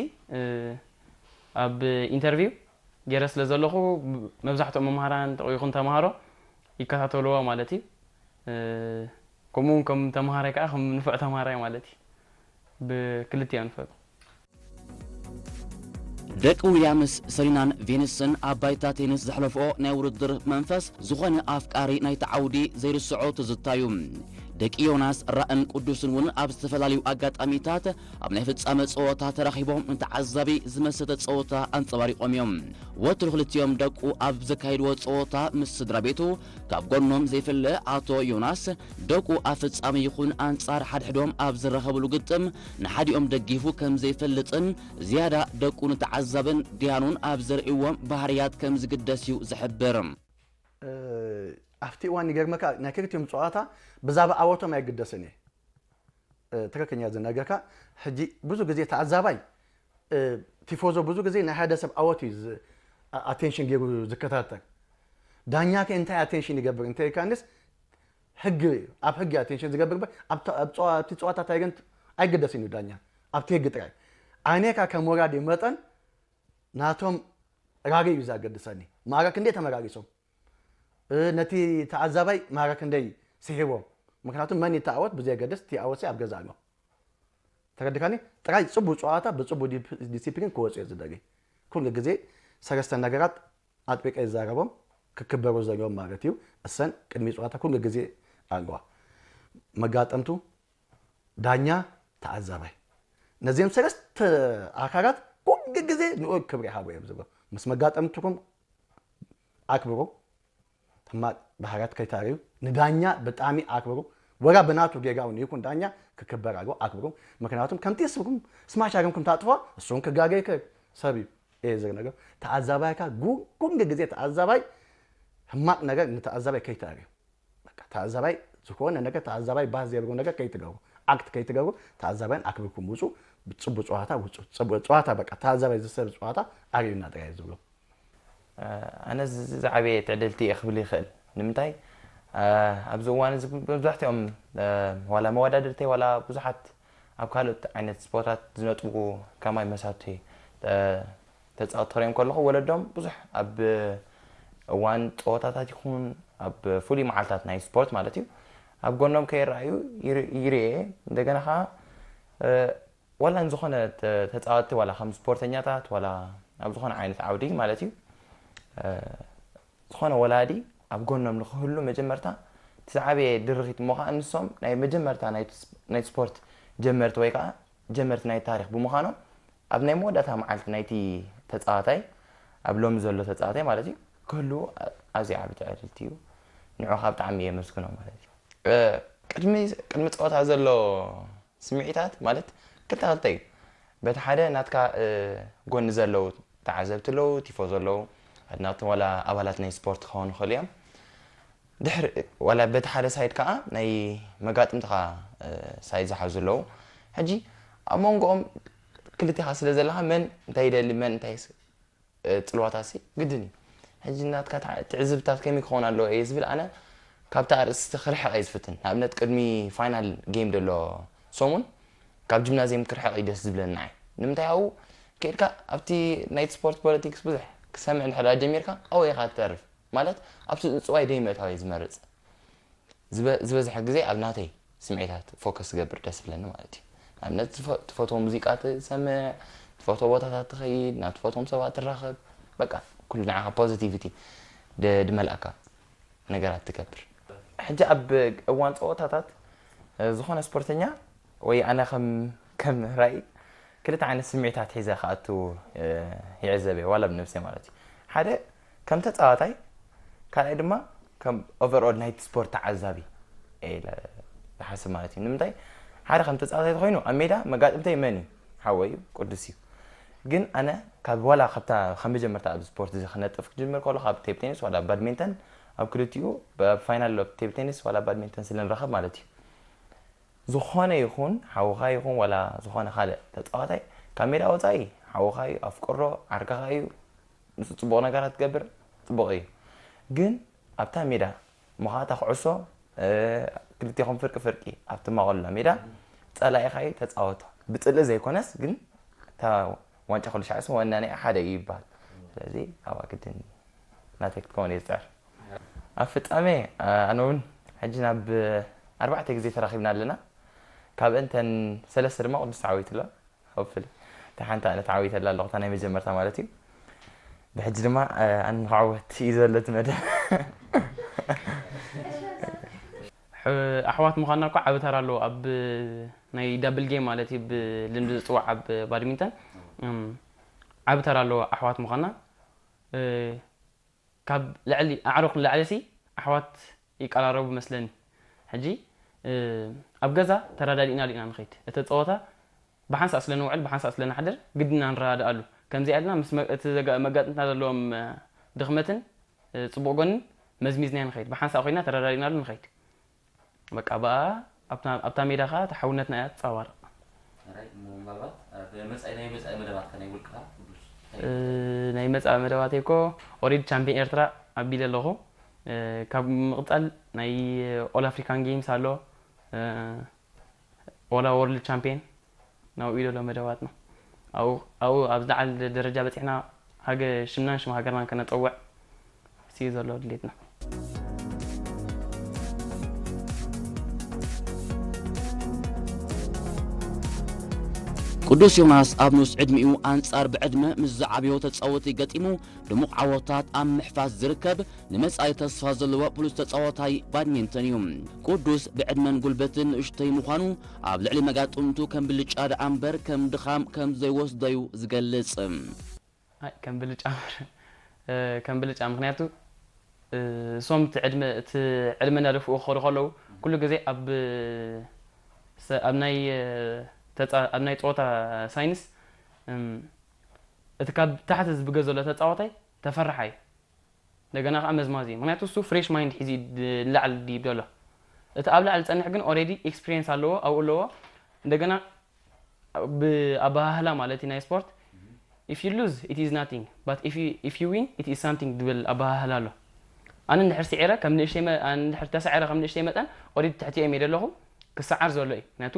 ኣብ ኢንተርቪው ገይረ ስለ ዘለኹ፣ መብዛሕትኦም መምሃራን ይኹን ተምሃሮ ይከታተልዎ ማለት እዩ። ከምኡ እውን ከም ተምሃራይ ከዓ ከም ንፉዕ ተምሃራይ ማለት እዩ። ብክልቲኦም ንፈልጦ። ደቂ ዊልያምስ፣ ሰሪናን ቬንስን ኣብ ባይታ ቴኒስ ዘሕለፍኦ ናይ ውድድር መንፈስ ዝኾነ ኣፍቃሪ ናይቲ ዓውዲ ዘይርስዖ ትዝታ እዩ። ደቂ ዮናስ ራእን ቅዱስን እውን ኣብ ዝተፈላለዩ ኣጋጣሚታት ኣብ ናይ ፍጻመ ጸወታ ተራኺቦም ንተዓዛቢ ዝመሰጠ ጸወታ ኣንጸባሪቖም እዮም። ወትሩ ክልቲኦም ደቁ ኣብ ዘካይድዎ ጸወታ ምስ ስድራ ቤቱ ካብ ጎኖም ዘይፍለ ኣቶ ዮናስ፣ ደቁ ኣብ ፍጻመ ይኹን ኣንጻር ሓድሕዶም ኣብ ዝራኸብሉ ግጥም ንሓዲኦም ደጊፉ ከም ዘይፈልጥን ዝያዳ ደቁ ንተዓዛብን ዲያኑን ኣብ ዘርእይዎም ባህርያት ከም ዝግደስ እዩ ዝሕብር። ኣብቲ እዋን ይገርመካ ናይ ክልቲኦም ጸዋታ ብዛዕባ ኣወቶም ኣይግደስን እየ። ትክክኛ ዝነገርካ። ሕጂ ብዙ ግዜ ተዓዛባይ ቲፎዞ ብዙ ግዜ ናይ ሓደ ሰብ ኣወት እዩ ኣቴንሽን ገይሩ ዝከታተል። ዳኛ ከ እንታይ ኣቴንሽን ይገብር እንተ ኢልካንስ ህግ ኣብ ህግ ኣቴንሽን ዝገብር እምበር ኣብቲ ጸዋታ እንታይ ግን ኣይግደስን እዩ ዳኛ ኣብቲ ህግ ጥራይ። ኣነ ከ ከም ወራዲ መጠን ናቶም ራሪ እዩ ዘገድሰኒ። ማዕረ ክንደይ ተመራሪሶም ነቲ ተዓዛባይ ማዕረ ክንደይ ስሒቦም። ምክንያቱ መን ይተዓወት ብዘየገድስ እቲ ኣወት ኣብ ገዛ ኣሎ። ተረድካኒ? ጥራይ ጽቡቅ ጸዋታ ብጽቡቅ ዲሲፕሊን ክወጽኦ ዝደሊ። ኩሉ ግዜ ሰለስተ ነገራት ኣጥቢቀ ይዛረቦም ክክበሩ ዘለዎም ማለት እዩ። እሰን ቅድሚ ጸዋታ ኩሉ ግዜ ኣለዋ። መጋጠምቱ፣ ዳኛ፣ ተዓዛባይ። ነዚኦም ሰለስተ ኣካላት ኩሉ ግዜ ንኡ ክብሪ ሃቡ እዮም ዝብሎ። ምስ መጋጠምትኩም ኣክብሩ። ሕማቅ ባህርያት ከይታርዩ ንዳኛ ብጣዕሚ ኣክብሩ። ወላ ብናቱ ጌጋ እውን ይኩን ዳኛ ክክበር ኣለዎ ኣክብሩ። ምክንያቱም ከምቲ ስብኩም ስማሽ ኣርምኩም ታጥፎ እሱን ክጋገ ይክእል ሰብ እዩ። እየ ዝብል ነገር ተዓዛባይካ ኩሉ ግዜ ተዓዛባይ ሕማቅ ነገር ንተዓዛባይ ከይታርዩ ተዓዛባይ ዝኾነ ነገር ተዓዛባይ ባህ ዘይብሎ ነገር ከይትገብሩ ኣክት ከይትገብሩ ተዓዛባይን ኣክብርኩም ውፁ። ብፅቡቅ ፀዋታ ውፁ። ፅቡቅ ፀዋታ በቃ ተዓዛባይ ዝሰብ ፀዋታ ኣርእዩና ጥራይ ዝብሎ። ኣነ ዝዓበየ ትዕድልቲ እየ ክብል ይኽእል። ንምንታይ ኣብዚ እዋን እዚ መብዛሕትኦም ዋላ መወዳድርተይ ዋላ ብዙሓት ኣብ ካልኦት ዓይነት ስፖርታት ዝነጥቡ ከማይ መሳቱይ ተፃወትቲ ክሪኦም ከለኹ ወለዶም ብዙሕ ኣብ እዋን ፀወታታት ይኹን ኣብ ፍሉይ መዓልታት ናይ ስፖርት ማለት እዩ ኣብ ጎኖም ከይረኣዩ ይርኤ። እንደገና ከዓ ዋላ ንዝኾነ ተፃወትቲ ዋላ ከም ስፖርተኛታት ዋላ ኣብ ዝኾነ ዓይነት ዓውዲ ማለት እዩ ዝኾነ ወላዲ ኣብ ጎኖም ንክህሉ መጀመርታ እቲ ዝዓበየ ድርኺት እሞ ከዓ ንሶም ናይ መጀመርታ ናይ ስፖርት ጀመርቲ ወይ ከዓ ጀመርቲ ናይ ታሪክ ብምዃኖም ኣብ ናይ መወዳእታ መዓልቲ ናይቲ ተፃዋታይ ኣብ ሎሚ ዘሎ ተፃዋታይ ማለት እዩ ክህሉ ኣዝዩ ዓቢ ትዕድልቲ እዩ። ንዑ ከዓ ብጣዕሚ እየ መስግኖም ማለት እዩ። ቅድሚ ቅድሚ ፀወታ ዘሎ ስምዒታት ማለት ክልተ ክልተ እዩ። በቲ ሓደ ናትካ ጎኒ ዘለዉ ተዓዘብቲ ኣለዉ፣ ቲፎዞ ኣለዉ፣ ኣድነቕቲ ዋላ ኣባላት ናይ ስፖርት ክኾኑ ይኽእሉ እዮም። ድሕሪ ዋላ በቲ ሓደ ሳይድ ከዓ ናይ መጋጥምትኻ ሳይድ ዝሓዙ ኣለዉ። ሕጂ ኣብ መንጎኦም ክልቲኻ ስለ ዘለኻ መን እንታይ ይደሊ መን እንታይ ጽልዋታሲ ግድን እዩ። ሕጂ ናትካ ትዕዝብታት ከመይ ክኸውን ኣለዎ እየ ዝብል ኣነ ካብቲ ኣርእስቲ ክርሕቕ እየ ዝፍትን። ንኣብነት ቅድሚ ፋይናል ጌም ዘሎ ሰሙን ካብ ጂምናዝየም ክርሕቕ እዩ ደስ ዝብለኒ ንዓይ። ንምንታይ ኣብኡ ከይድካ ኣብቲ ናይ ስፖርት ፖለቲክስ ብዙሕ ክሰምዕ እንድሕር ጀሚርካ ኣብኡ ኢኻ ትተርፍ። ማለት ኣብቲ ጽዋይ ደይምእታው እየ ዝመርጽ። ዝበዝሐ ግዜ ኣብ ናተይ ስምዒታት ፎከስ ዝገብር ደስ ዝብለኒ ማለት እዩ። ንኣብነት ትፈትዎ ሙዚቃ ትሰምዕ፣ ትፈትዎ ቦታታት ትኸይድ፣ ናብ ትፈትዎም ሰባት ትራኸብ፣ በቃ ኩሉ ንዓኻ ፖዚቲቪቲ ድመልኣካ ነገራት ትገብር። ሕጂ ኣብ እዋን ፀወታታት ዝኾነ ስፖርተኛ ወይ ኣነ ከም ከም ራኢ ክልተ ዓይነት ስምዒታት ሒዘ ክኣቱ ይዕዘብ እየ ዋላ ብነብሰይ ማለት እዩ። ሓደ ከም ተፃዋታይ ካልኣይ ድማ ከም ኦቨርኦል ናይቲ ስፖርት ተዓዛቢ እየ ኢለ ዝሓስብ ማለት እዩ። ንምንታይ ሓደ ከም ተፃዋታይ ተኮይኑ ኣብ ሜዳ መጋጥምተይ መን እዩ ሓወይ እዩ ቅዱስ እዩ። ግን ኣነ ካብ ዋላ ካብታ ካብ መጀመርታ ኣብ ስፖርት እዚ ክነጥፍ ክጅምር ከሎ ካብ ቴብ ቴኒስ ዋላ ባድሚንተን ኣብ ክልቲኡ ኣብ ፋይናል ቴብ ቴኒስ ዋላ ባድሚንተን ስለ ንረኸብ ማለት እዩ። ዝኾነ ይኹን ሓውኻ ይኹን ዋላ ዝኾነ ካልእ ተፃዋታይ ካብ ሜዳ ወፃኢ ሓውኻ እዩ፣ ኣፍቅሮ፣ ዓርክኻ እዩ፣ ንሱ ፅቡቕ ነገራት ትገብር ፅቡቕ እዩ። ግን ኣብታ ሜዳ እሞ ከዓ እታ ኩዕሶ ክልቴኹም ፍርቂ ፍርቂ ኣብ ትማቐሉላ ሜዳ ጸላኢኻ እዩ ተጻወቶ። ብጽልኢ ዘይኮነስ ግን እታ ዋንጫ ኩሉ ሻዕ ስም ወናኒ ሓደ እዩ ይበሃል። ስለዚ ኣብኣ ግድን ናተይ ክትከውን እየ ዝጽዕር። ኣብ ፍጻሜ ኣነ እውን ሕጂ ናብ ኣርባዕተ ግዜ ተራኺብና ኣለና። ካብ እንተን ሰለስተ ድማ ቅዱስ ተዓዊቱ ኣሎ። ሆፕሊ እታ ሓንቲ ኣነ ተዓዊተላ ኣለኹ፣ እታ ናይ መጀመርታ ማለት እዩ። ብሕጂ ድማ ኣነ ንክዓወት እዩ ዘሎ እቲ መደብ። ኣሕዋት ምዃንና እኮ ዓቢ ተራ ኣለዎ ኣብ ናይ ዳብል ጌም ማለት እዩ ብልምዲ ዝፅዋዕ ኣብ ባድሚንተን ዓቢ ተራ ኣለዎ ኣሕዋት ምዃንና። ካብ ልዕሊ ኣዕሩኽ ንላዕሊ ሲ ኣሕዋት ይቀራረቡ መስለኒ። ሕጂ ኣብ ገዛ ተረዳዲእና ዲና ንኸይድ፣ እቲ ፀወታ ብሓንሳእ ስለ ንውዕል ብሓንሳእ ስለ ንሓድር ግድና ንረዳድኣሉ። ከምዚኣ ኢልና ምስ እቲ መጋጥምትና ዘለዎም ድኽመትን ፅቡቕ ጎንን መዝሚዝናዮ ንኸይድ፣ ብሓንሳእ ኮይና ተረዳዲእናሉ ንኸይድ። በቃ ብኣ ኣብታ ሜዳ ከዓ ተሓውነትና እያ ትፃባረቕ። ምናልባት ብመፃኢ ናይ መፃኢ መደባትካ ናይ ውልቅኻ ቅዱስ ናይ መፃኢ መደባተይ እኮ ኦሬዲ ቻምፒዮን ኤርትራ ኣቢለ ኣለኹ። ካብ ምቕፃል ናይ ኦል ኣፍሪካን ጌምስ ኣሎ፣ ኦላ ወርልድ ቻምፒዮን ናብኡ ኢሎ ኣሎ መደባትና። ኣብኡ ኣብ ዝለዓል ደረጃ በፂሕና ሃገ ሽምናን ሽም ሃገርናን ከነፀውዕ እዩ ዘሎ ድሌትና። ቅዱስ ዮናስ ኣብ ንኡስ ዕድሚኡ ኣንጻር ብዕድመ ምስ ዝዓብዮ ተጻወቲ ገጢሙ ድሙቕ ዓወታት ኣብ ምሕፋዝ ዝርከብ ንመጻኢ ተስፋ ዘለዎ ብሉጽ ተጻዋታይ ባድሚንተን እዩ። ቅዱስ ብዕድመን ጉልበትን ንእሽተይ ምዃኑ ኣብ ልዕሊ መጋጥምቱ ከም ብልጫ ደኣ እምበር ከም ድኻም ከም ዘይወስዶ እዩ ዝገልጽ። ኣይ ከም ብልጫ እምበር ከም ብልጫ ምኽንያቱ እሶም እቲ ዕድመ እቲ ዕድመ እናደፍኡ ክኸዱ ከለዉ ኩሉ ግዜ ኣብ ኣብ ናይ ተፃ ኣብ ናይ ፀወታ ሳይንስ እቲ ካብ ታሕቲ ዝብገ ዘሎ ተፃዋታይ ተፈርሓ እዩ። እንደገና ከዓ መዝማዝ እዩ። ምክንያቱ እሱ ፍሬሽ ማይንድ ሒዙ ንላዕሊ ድይብ ዘሎ እቲ ኣብ ላዕሊ ዝፀንሕ ግን ኦሬዲ ኤክስፒሪየንስ ኣለዎ ኣብኡ ኣለዎ። እንደገና ብኣበሃህላ ማለት ናይ ስፖርት if you lose it is nothing but if you, if you win it is something ድብል ኣበሃህላ ኣሎ። ኣነ እንድሕር ስዒረ ከም ንእሽተይ መ- ኣነ እንድሕር ተሳዒረ ከም ንእሽተይ መጠን ኦሬዲ ትሕቲኦም እየ ዘለኹ ክሰዓር ዘሎ እዩ። ምክንያቱ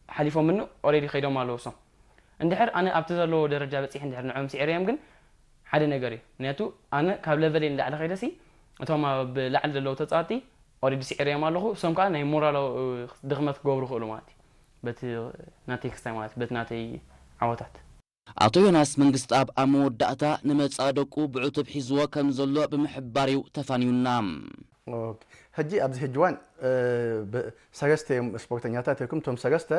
ሓሊፎምኒ ኦሬዲ ከይዶም ኣለዉ እሶም። እንድሕር ኣነ ኣብቲ ዘለዎ ደረጃ በፂሐ እንድሕር ንዕኦም ስዒረዮም ግን ሓደ ነገር እዩ። ምክንያቱ ኣነ ካብ ለቨለይ ንላዕሊ ከይደሲ እቶም ኣብ ላዕሊ ዘለዉ ተፃወቲ ኦሬዲ ስዒረዮም ኣለኹ። እሶም ከዓ ናይ ሞራላዊ ድኽመት ክገብሩ ይኽእሉ ማለት እዩ። በቲ ናተይ ክስታይ ማለት በቲ ናተይ ዓወታት። ኣቶ ዮናስ መንግስትኣብ ኣብ መወዳእታ ንመጻኢ ደቁ ብዕቱብ ሒዝዎ ከም ዘሎ ብምሕባር እዩ ተፋንዩና። ሕጂ ኣብዚ ሕጂ እዋን ሰለስተ እዮም ስፖርተኛታት ይኩም እቶም ሰለስተ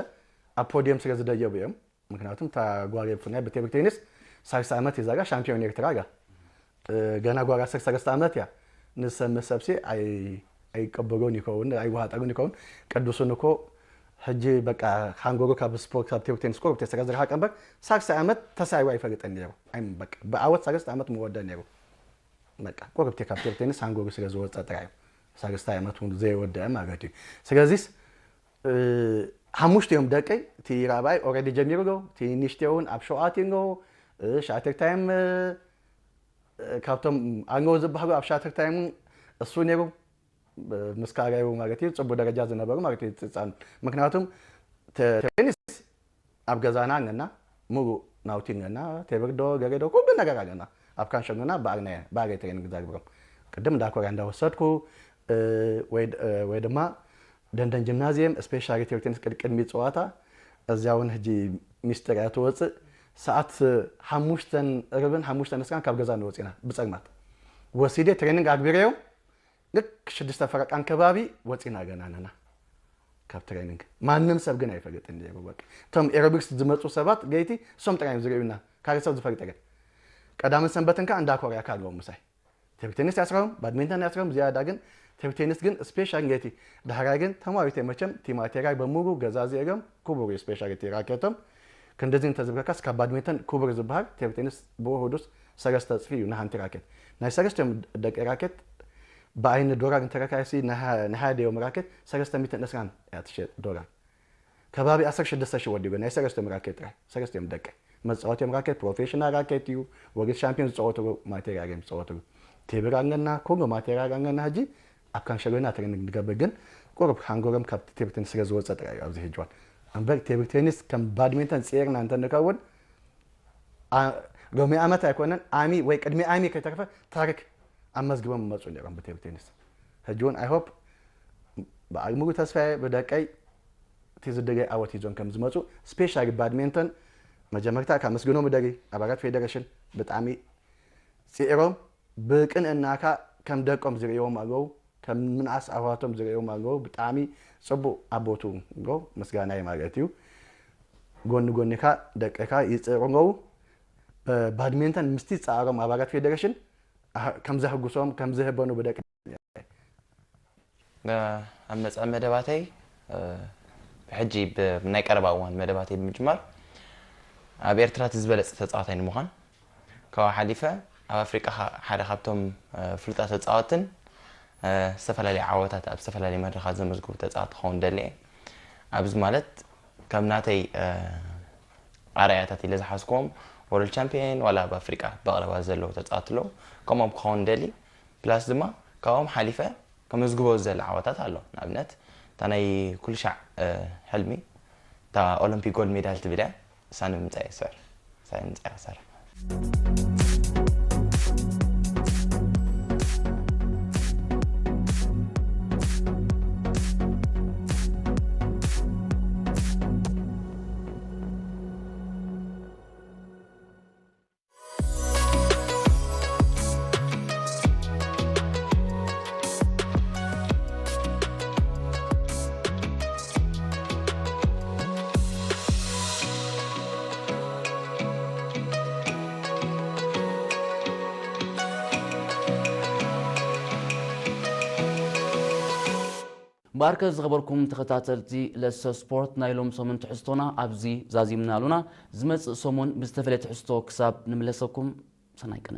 ኣብ ፖዲየም ስለ ዝደየቡ እዮም። ምክንያቱም እታ ጓል ብፍላይ ብቴብል ቴኒስ ሳልሳ ዓመት ይዛጋ ሻምፒዮን ኤርትራ ጋ ገና ጓል ዓሰርተ ሰለስተ ዓመት እያ። ንሰብ መሰብሲ ኣይቀበሎን ይኸውን ኣይዋሃጠሉን ይኸውን። ቅዱስን እኮ ሕጂ በቃ ሃንጎሩ ካብ ስፖርት ካብ ቴብል ቴኒስ ቁሩብ ተሰጋ ዝረሓቀ እምበር ሳልሳይ ዓመት ተሳዒሩ ኣይፈልጥን ነይሩ። ብዓወት ሰለስተ ዓመት ምወደ ነይሩ። በቃ ቁሩብ ካብ ቴብል ቴኒስ ሃንጎሩ ስለ ዝወፀ ጥራይ እዩ። ሳልሳይ ዓመት እውን ዘይወደአ ማለት እዩ። ስለዚስ ሓሙሽቲኦም ደቀይ እቲ ራብኣይ ኦረዲ ጀሚሩ ዶ እቲ ንሽቲዮ እውን ኣብ ሸውዓት ዶ ሻተር ታይም ካብቶም ኣንገው ዝበሃሉ ኣብ ሻተር ታይም እውን እሱ ነይሩ ምስ ካራዩ ማለት እዩ ፅቡቅ ደረጃ ዝነበሩ ማለት እዩ ህፃን ምክንያቱም ቴኒስ ኣብ ገዛና እነና ሙሉእ ናውቲ እነና ቴብርዶ ገሬዶ ኩሉ ነገር ኣለና ኣብ ካንሸ እነና በኣርናየ በኣር ትሬኒንግ ዛግብሮም ቅድም እንዳ ኮርያ እንዳወሰድኩ ወይ ድማ ደንደን ጅምናዚየም ስፔሻሊ ቴብል ቴኒስ ቅድሚ ፀዋታ እዚያ እውን ሕጂ ሚስጥር እያ ትወፅእ ሰዓት ሓሙሽተን ርብን ሓሙሽተን እስካን ካብ ገዛ ንወፂና ብፀልማት ወሲደ ትሬኒንግ ኣግቢረዮም ልክ ሽዱሽተ ፈረቃን ከባቢ ወፂና ገና ነና ካብ ትሬኒንግ ማንም ሰብ ግን ኣይፈልጥን ነይሩ በቃ እቶም ኤሮቢክስ ዝመፁ ሰባት ገይቲ እሶም ጥራይ እዮም ዝርእዩና ካልእ ሰብ ዝፈልጥ የለን ቀዳምን ሰንበትን ከዓ እንዳ ኮርያ ካልዎም ምሳይ ቴብል ቴኒስ ያስረውም ባድሚንተን ያስረውም ዝያዳ ግን ቴብል ቴኒስ ግን ስፔሻል ጌቲ ዳሕራይ ግን ተማሪተ መቸም ቲ ማቴሪያል በሙሉ ገዛዚኤ ገም ኩቡር እዩ ስፔሻል ጌቲ ራኬቶም ክንድዚ እንተዝብለካስ ካብ ባድሚንተን ኩቡር ዝበሃል ቴብል ቴኒስ ብውሁዱስ ሰለስተ እፅፊ እዩ ንሃንቲ ራኬት ናይ ሰለስቲኦም ደቂ ራኬት ብኣይኒ ዶላር እንተረካሲ ንሓደዮም ራኬት ሰለስተ ሚእትን ዕስራን እያ ትሸጥ ዶላር ከባቢ ዓሰርተ ሽዱሽተ ሺህ ወዲኡ ናይ ሰለስቲኦም ራኬት ጥራይ ሰለስቲኦም ደቂ መፃወቲኦም ራኬት ፕሮፌሽናል ራኬት እዩ ወርልድ ሻምፒዮን ዝፀወትሉ ማቴሪያል እዮም ዝፀወትሉ ቴብል ኣለና ኩሉ ማቴሪያል ኣለና ሕጂ ኣብ ካንሸሎና ትሬኒንግ ንገብር ግን ቁሩብ ሃንጎሮም ካብ ቴብል ቴኒስ ስለ ዝወፀ ጥራይ እዩ ኣብዚ ሕጂ እዋን እምበር ቴብል ቴኒስ ከም ባድሚንተን ፅዒርና እንተንከውን፣ አ- ሎሚ ዓመት ኣይኮነን፣ ኣሚ ወይ ቅድሚ ኣሚ ከይተረፈ ታሪክ ኣመዝግቦም ይመፁ ነይሮም ብቴብል ቴኒስ። ሕጂ እውን ኣይሆፕ ብኣግምጉ ተስፋዬ ብደቀይ እቲ ዝደገይ ኣወት ሂዞም ከም ዝመፁ፣ ስፔሻሊ ባድሚንተን መጀመርታ ካብ መስግኖም ደሊ ኣባላት ፌደሬሽን ብጣዕሚ ፅዒሮም ብቅንእናካ ከም ደቆም ዝርእዎም ኣለዉ፣ ከም ምንኣስ ኣሕዋቶም ዝርእዎም ኣለዉ። ብጣዕሚ ፅቡቅ ኣቦቱ ዶ ምስጋናይ ማለት እዩ። ጎኒ ጎኒካ ደቅካ ይፅዕሩ ኣለዉ። ባድሚንተን ምስቲ ዝፀዓሮም ኣባላት ፌደሬሽን ኣህ- ከም ዘህጉሶም ከም ዝህበኑ ብደቂ ኣብ መፅእ መደባተይ ብሕጂ ብናይ ቀረባ እዋን መደባተይ ብምጅማር ኣብ ኤርትራ እቲ ዝበለፀ ተፃዋታይ ንምዃን ካብኡ ሓሊፈ ኣብ ኣፍሪቃ ሓደ ካብቶም ፍሉጣት ተፃወትን ዝተፈላለዩ ዓወታት ኣብ ዝተፈላለዩ መድረኻት ዘመዝግቡ ተፃወት ክኸውን ደሊ እየ። ኣብዚ ማለት ከም ናተይ ኣርኣያታት ኢለ ዝሓዝክዎም ወርልድ ቻምፒየን ዋላ ኣብ ኣፍሪቃ ብቐረባ ዘለዉ ተፃወት ኣለዉ ከምኦም ክኸውን ደሊ ፕላስ ድማ ካብኦም ሓሊፈ ከመዝግቦ ዝደሊ ዓወታት ኣሎ። ንኣብነት እታ ናይ ኩሉ ሻዕ ሕልሚ እታ ኦሎምፒክ ጎልድ ሜዳል ትብል እያ። እሳ ንምምፃእ እየ ዝሰርሕ። እሳ ንምምፃእ እየ ክሰርሕ ማለት እዩ። እምበኣርከ ዝኸበርኩም ተኸታተልቲ ለሰ ስፖርት ናይ ሎም ሰሙን ትሕዝቶና ኣብዚ ዛዚምና ኣሉና። ዝመጽእ ሰሙን ብዝተፈለየ ትሕዝቶ ክሳብ ንምለሰኩም ሰናይ ቅነ።